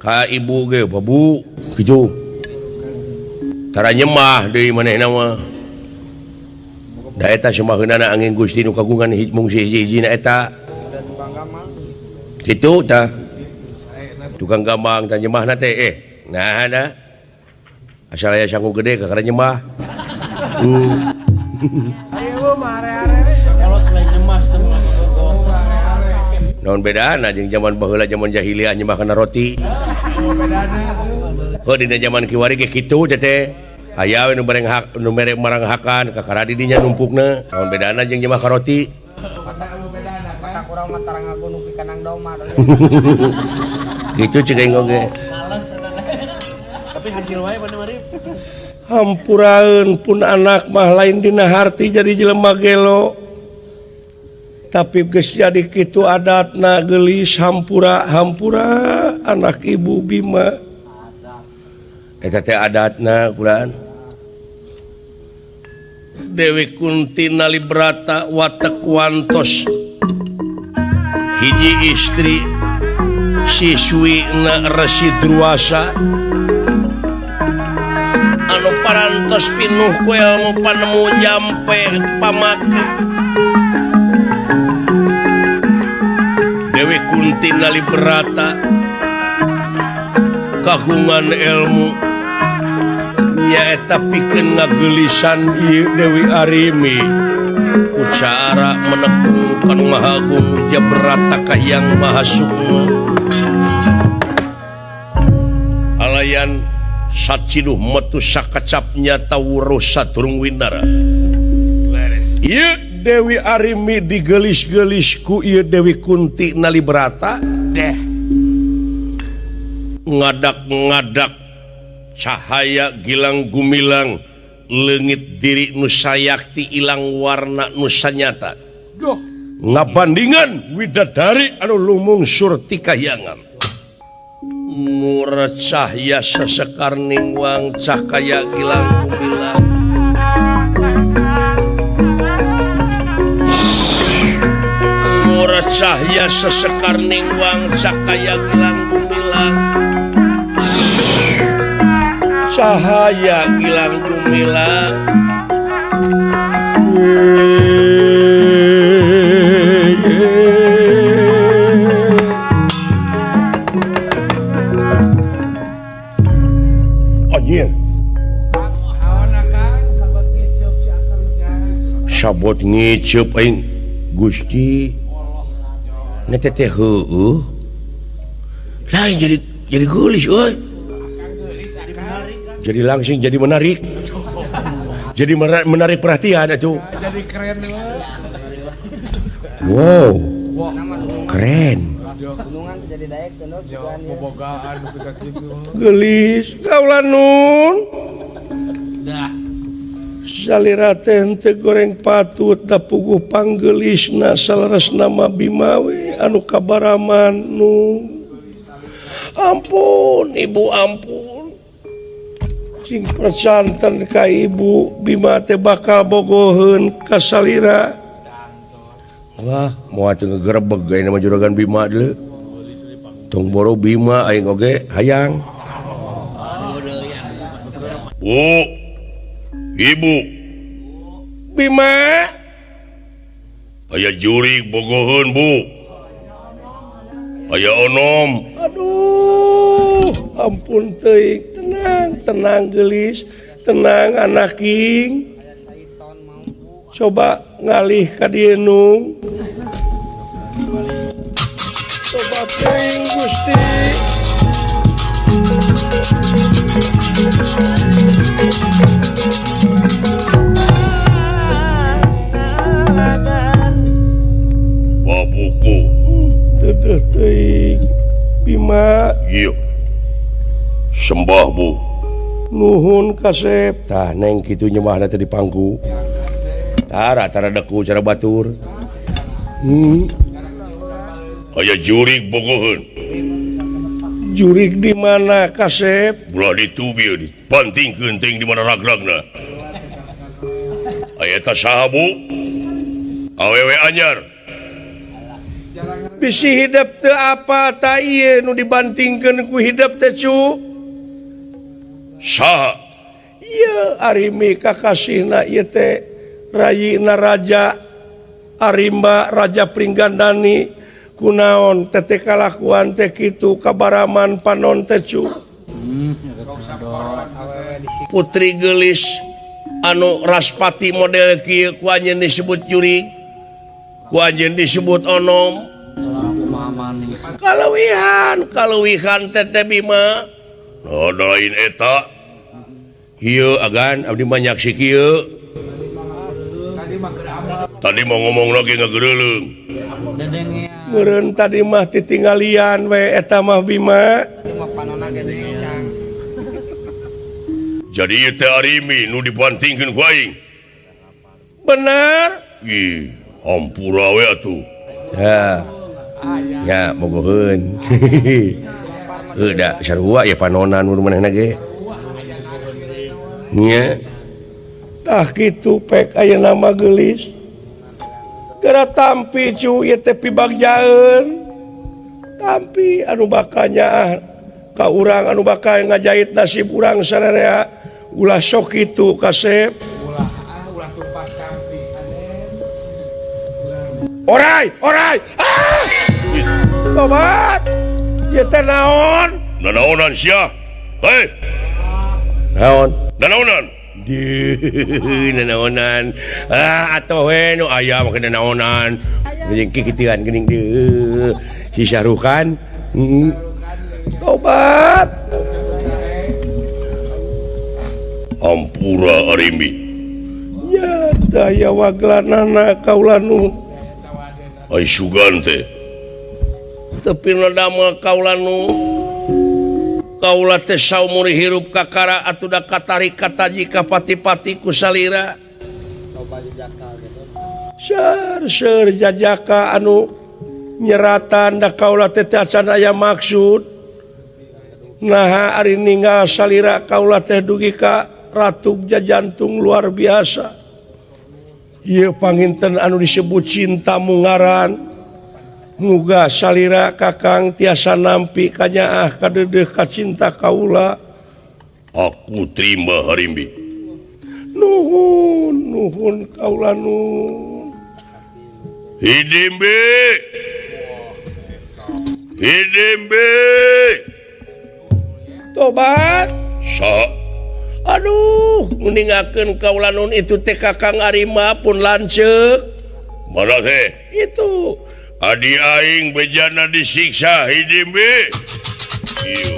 Ka ibu ge babu kitu. Tara nyemah deui manehna mah. Da eta semaheunana angin Gusti nu kagungan mung hiji-hijina eta. Kitu tah. Tukang gambang tah nyemahna teh nah da. Asal aya sangu gede kakara nyemah. Naon bedana jeung zaman baheula zaman jahiliyah nyemah kana roti. Heuh dina zaman kiwari ge kitu teh teh. Aya we nu bareng hak nu mere marang hakan kakara di dinya numpukna. Naon bedana jeung nyemah ka roti. Kurang mah tarang ngaku nu pikanang doma. Kitu cek aing oge. Tapi hasil wae mana mari. Hampuraeun pun anak mah lain dina harti jadi jelema gelo. Tapi geus jadi kitu adatna geulis hampura hampura anak ibu Bima. Eta teh adatna kulaan. Dewi Kunti Nalibrata watek wantos hiji istri siswi na Resi Druwasa anu parantos pinuh ku ilmu panemu jampe pamake. Dewi Kunti Nalibrata kagungan ilmu nyaeta pikeun ngageulisan ieu Dewi Arimi ku cara menepung kanu Maha Agung Jabrata Kahiyang Maha Sukma. Alayan saciduh metu sakacap nyata wuruh sadurung winara. Ieu Dewi Arimi digelis-gelis ku ieu Dewi Kunti Nalibrata deh. Ngadak-ngadak cahaya gilang gumilang leungit diri nu sayakti ilang warna nu sanyata. Duh, ngabandingan widadari anu lumungsur ti kahyangan. Murah cahya sesekar ningwang cahaya gilang gumilang. Murah cahya sesekar ningwang cahaya gilang gumilang. Cahaya gilang gumilang. Anjir. Sabot ngiceup aing Gusti. Na teh teh heueuh. Lain jadi geulis euy. Jadi langsung jadi menarik. Jadi menarik perhatian atuh. Jadi keren. Wow. Keren. Geulis kaula nun. Salira teh henteu goreng patut da puguh panggeulisna saleresna mah Bima we anu kabaraman nu. Ampun ibu ampun. Cing percanten ka ibu Bima teh bakal bogoheun ka salira. Wah, moal teu ngegerebeg ayeuna mah Juragan Bima deuleu. Tong boro Bima aing oge hayang. Bu. Ibu. Bima. Aya jurig bogoheun, Bu. Aya onom. Aduh, ampun teuing, tenang, tenang geulis, tenang anak king. Coba ngalih ka dieu nung. Coba teuing Gusti. Babuku. Dedeh teuing Bima. Ieu. Sembah Bu. Nuhun kasep. Tah neng kitu nyembahna teh di pangku. Tara tara deku cara batur. Aya jurig bogoheun. Jurig di mana kasep? Ulah ditu bieu dipantingkeun teuing di mana ragragna. Aya eta saha Bu? Awewe anyar. Bisi hidep teu apa ta ieu nu dibantingkeun ku hidep teh cu? Saha? Ieu Arimi kakasihna ieu teh Rayina Raja Arimba Raja Pringgandani kunaon tete kalakuan teh kitu kabaraman panon teh cu. Putri geulis anu raspati model kieu ku anjeun disebut jurig, ku anjeun disebut onom. Kaleuwihan, kaleuwihan teh Bima. Oh, lain eta. Ieu agan abdi mah nyaksi kieu. Tadi mau ngomong lagi ngegereleng. Meureun tadi mah titinggalian we eta mah Bima. Jadi ieu teh Arimi nu dibantingkeun ku aing. Benar? Ih, hampura we atuh. Ya. Ya, bogoheun. Heuh da sarua ya panonan mun manehna ge. Nya. Tah kitu pek ayeuna mah geulis. Geura tampi cu ieu teh pibagjaeun. Tampi anu bakal nyaah ka urang anu bakal ngajait nasib urang sararea ulah sok kitu kasep. Ulah ah ulah tumpas tampi anen. Orai, orai. Ah! Tobat. Ieu teh naon? Nanaonan sia. Hei. Naon? Nanaonan. Nanaonan. Ah atuh we nu aya make nanaonan. Jeung kikituan geuning deui. Si Syarukan. Tobat. Ampura Arimi. Ya daya waglanana kaula nu. Ai sugan teh. Teu damel kaula nu. Kaula teh saumur hirup kakara atuh da katarik kataji ka pati-pati ku salira. Seur seur jajaka anu nyeratan da kaula teh teu acan aya maksud. Naha ari ninggal salira kaula teh dugi ka ratuk jajantung luar biasa. Ieu panginten anu disebut cinta mungaran. Muga salira kakang tiasa nampi kanyaah kadeudeuh ka cinta kaula. Aku terima Harimbi. Nuhun, nuhun kaula nun. Hidimbi. Hidimbi. Tobat. Sa. Aduh, meningakeun kaula nun itu teh Kakang Arima pun lanceuk. Mana teh? Itu adi aing bejana disiksa Hidimbi. Ieu.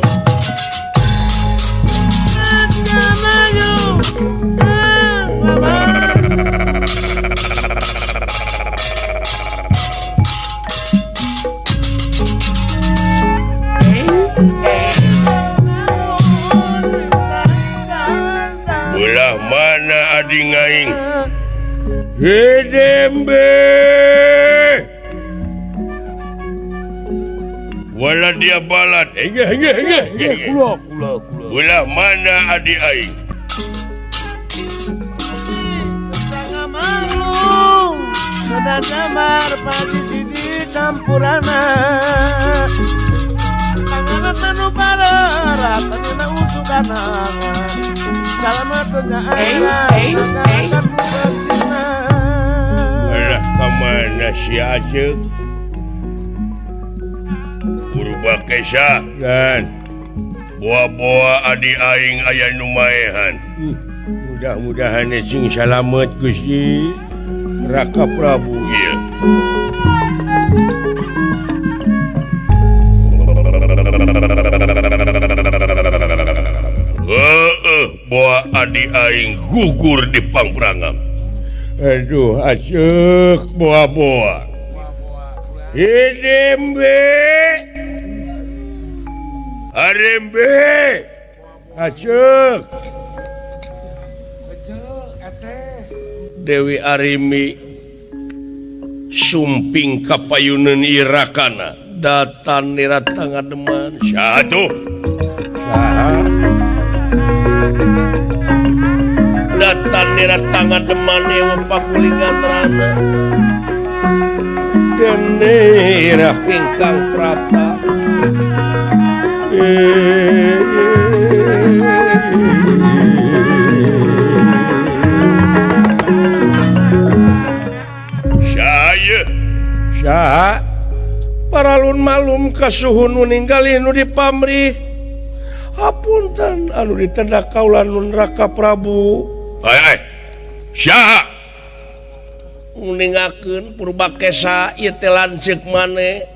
Belah mana adi aing? Hidimbi. Wala dia balat. Kula. Belah mana adi aing? Sada jamar pati sidi campurana Panganan manu balerat Tanina usukana Salamatnya Alah kamana si Acek Purbakesa kan boa-boa adi aing aya nu maehan. Mudah-mudahan sing salamet Gusti Raka Prabu ieu. Heeh, boa adi aing gugur di pangprangan. Aduh, Acek boa-boa. Hidembe. Arembe. Acek. Dewi Arimi sumping kapayuneun irakana datan nira tangademan. Saha tuh? Saha? Datan nira tangademan ewa pakulingan rana. Dene irah ingkang prapta. Saha paralun malum kasuhun nu ninggalih nu dipamrih. Hapunten anu ditendak kaula nun Raka Prabu. Ai saha nguningakeun Purbakesa ieu teh lanceuk maneh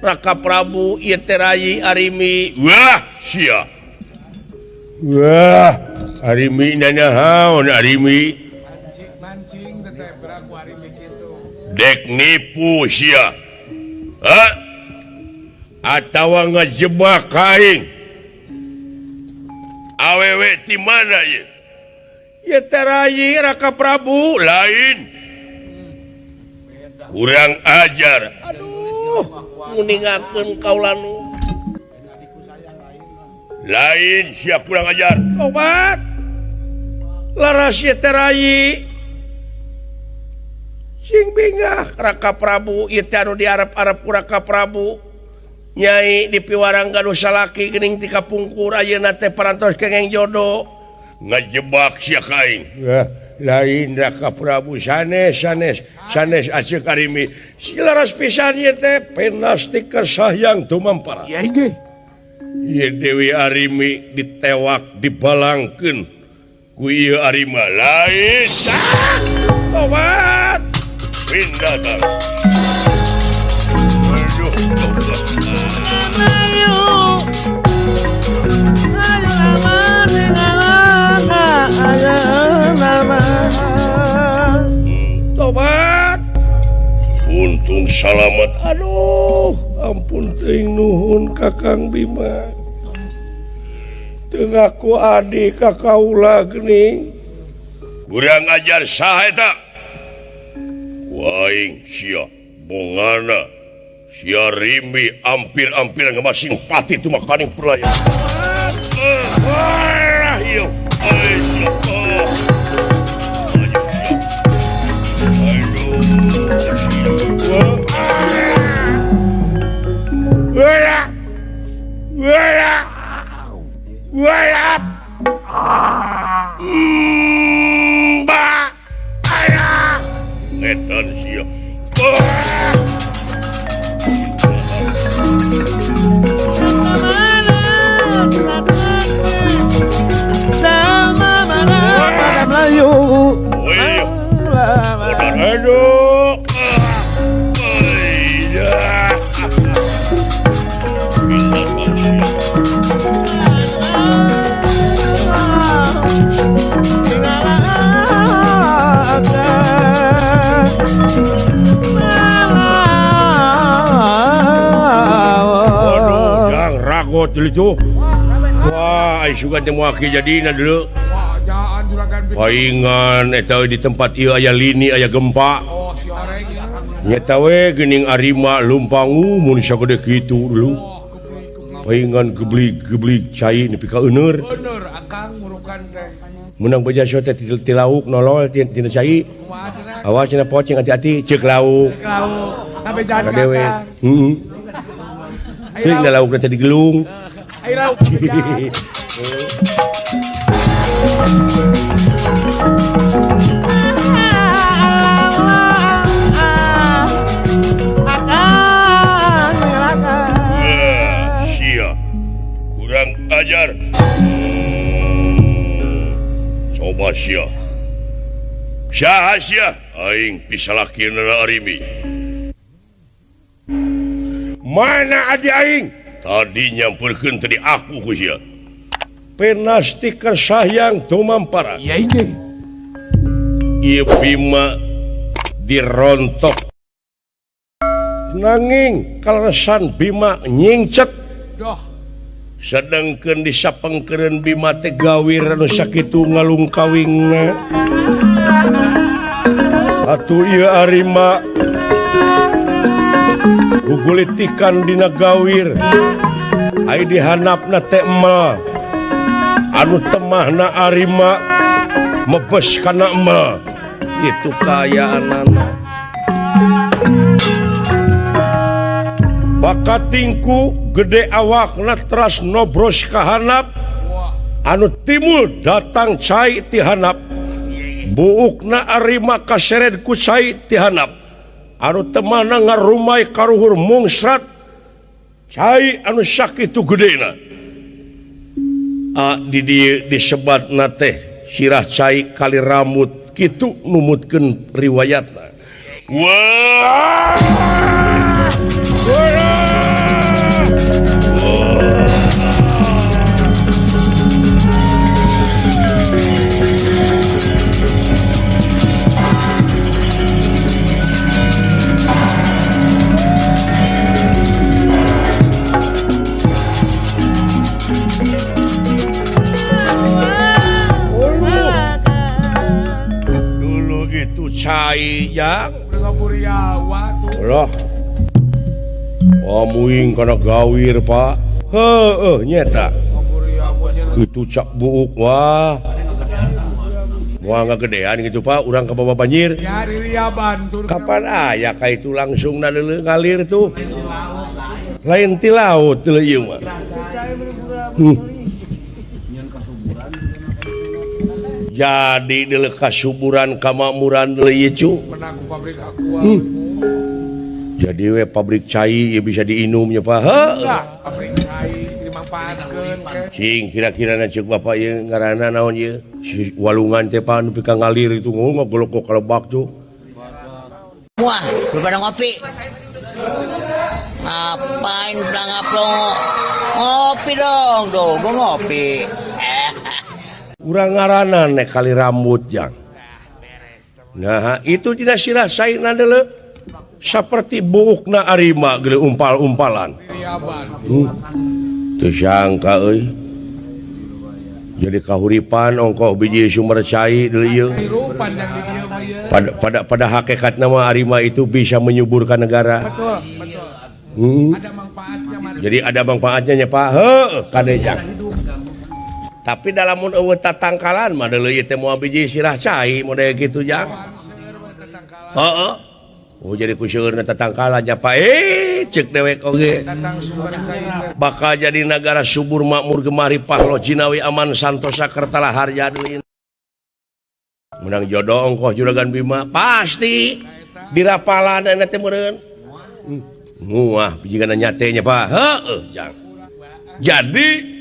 Raka Prabu ieu teh Rayi Arimi. Wah sia. Wah Arimi nanahaon Arimi. Mancing teh beraku Arimi kitu. Dek nipu sia. Hah? Atawa ngejebak aing. Awewe ti mana ieu? Ieu teh Rayi Raka Prabu lain. Kurang ajar. Aduh, nguningakeun kaula nu. Lain sia kurang ajar. Tobat. Laras ieu teh Rayi. Sing bingah Raka Prabu ieu teh anu diarep-arep ku Raka Prabu. Nyai dipiwarang gaduh salaki geuning ti kapungkur ayeuna teh parantos kengeng jodoh. Ngajebak sia ka aing. Lain Raka Prabu sanes sanes sanes Acek Arimi. Silaras pisan ieu teh penasti kersahyang tumampara. Ieu Dewi Arimi ditewak dibalangkeun ku ieu Arima. Lain sah tobat. Pindah tang. Aduh, ayo ayo aman ayo aman. Tobat. Untung salamat. Aduh, ampun teuing nuhun Kakang Bima. Teu ngaku adi ka kaula geuning. Kurang ajar saha eta? Aing sia bongana sia Rimi ampir-ampir ngemasing pati tu makaning perlayan. Etan sia. Sama mana pada Melayu. Aduh. Ragot dulu tuh. Wah, ai sugan teh moal jadina dulu. Paingan eta di tempat ieu aya lini aya gempa. Nyata we geuning Arima lumpangu mun sagede kitu dulu. Paingan geblig-geblig cai nepi ka euneur. Euneur akang ngurukan teh. Menang beja sia teh ti lauk nolol tina cai. Awas cenah pocing hati-hati ceuk lauk. Ceuk lauk. Sampai jalan ka dewek. Heeh. Teuing da laukna teh digelung. Ayo lauk. Sia. Kurang ajar. Coba sia. Saha sia? Aing pisalakieunana Arimi. Mana adi aing? Tadi nyamperkeun tadi aku ku sia. Penasti kersayang tumampara. Iya ini. Ieu Bima dirontok. Nanging kaleresan Bima nyingcet. Doh. Sedengkeun disapengkeureun Bima teh gawir anu sakitu ngalungkawingna. Atuh ieu Arima gugulitikan dina gawir. Ai dihanapna teh emel. Anu temahna Arima mebes kana emel. Itu kaayaanana. Bakatingku gede awakna teras nobros kahanap. Anu timul datang cai ti hanap. Buukna Arima kaseret ku cai ti hanap. Anu temahna ngarumai karuhur mungsrat cai anu sakitu gedena. Di dieu disebatna teh sirah cai kali rambut kitu numutkeun riwayatna. Wah! Dulu itu cai yang loh. Oh muing kana gawir Pak. Heueuh nyeta. Itu cak buuk wah. Moal ngagedean gitu Pak, urang ka bawa banjir. Kapan aya ka itu langsung na deuleu ngalir tuh. Lain ti laut deuleu ieu mah. Jadi deuleu kasuburan kamakmuran deuleu ieu cu. Jadi we pabrik cai ya bisa diinumnya Pak. Heuh. Pabrik cai dimanfaatkeun ke. Cing kira-kira na ceuk bapak ieu ngaranna naon ieu? Si walungan teh Pak nepi ka ngalir itu ngogolok kalebak tuh. Wah, lu pada ngopi. Ngapain planga-plongo? Ngopi dong, dong, gua ngopi. Urang ngaranna nek kali rambut jang. Nah, itu tidak sirah saina deuleu. Seperti buukna Arima geuleuh umpal-umpalan. Teu sangka euy. Jadi kahuripan ongkoh biji sumber cai deuleu ieu. Pada hakikatna mah Arima itu bisa menyuburkan negara. Betul, betul. Ada manfaatnya. Jadi ada manfaatnya nya Pak. Heuh, kade jang. Tapi dalam mun eueuh tatangkalan mah deuleu ieu teh moal biji sirah cai model kitu jang. Heeh. Oh jadi ku seueurna tatangkalan nya Pak. Ceuk dewek oge. Bakal jadi negara subur makmur gemari pahlo jinawi aman santosa kertala harja deui. Menang jodoh ongkoh juragan Bima pasti dirapalan eta teh meureun. Muah jigana nyate nya Pak. Heueuh jang. Jadi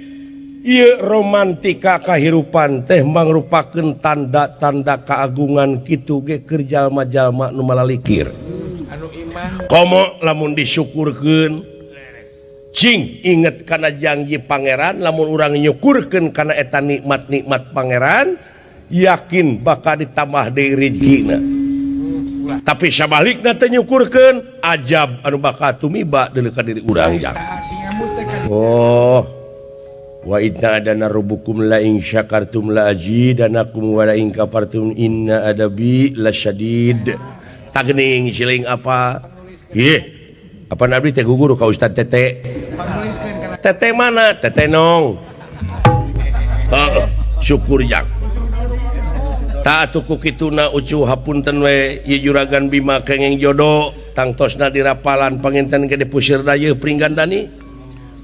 ieu romantika kahirupan teh mangrupakeun tanda-tanda keagungan kitu ge keur jalma-jalma nu malalikir. Komo lamun disyukurkeun cing inget kana janji pangeran lamun urang nyukurkeun kana eta nikmat-nikmat pangeran yakin bakal ditambah deui rezekina. Tapi sabalikna teh nyukurkeun ajab anu bakal tumiba deuleu ka diri urang jang. Oh. Wa idna adana rabbukum la in syakartum la azidanakum wa la in kafartum inna adabi lasyadid. Tagning siling apa? Ih, apa nabi teh guguru ka Ustad Tete. Teteh mana? Teteh nong. Heeh, syukur jang. Tak atuh ku kituna ucu hapunten we ieu Juragan Bima kenging jodoh tangtosna dirapalan panginten gede pusir dayeuh Pringgandani.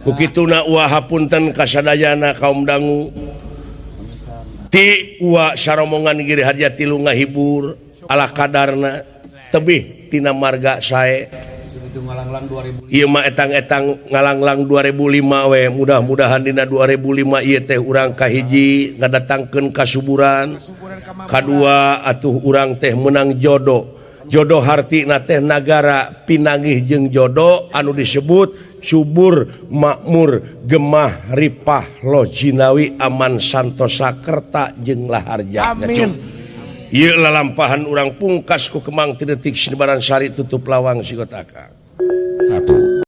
Ku kituna uwa hapunten kasadayana kaum dangu. Ti uwa saromongan Giri Harja tilu ngahibur ala kadarna tebih tina marga sae. Itu ngalanglang 2000. Ieu mah etang-etang ngalanglang 2005 we, mudah-mudahan dina 2005 ieu teh urang kahiji ngadatangkeun kasuburan, kadua atuh urang teh menang jodoh. Jodoh hartina teh nagara pinanggih jeung jodoh anu disebut subur makmur gemah ripah lojinawi aman santosa kerta jeung laharja. Amin. Ieu lalampahan urang pungkas ku Kemang ti detik Sinebaran Sari tutup lawang sigotaka. 1.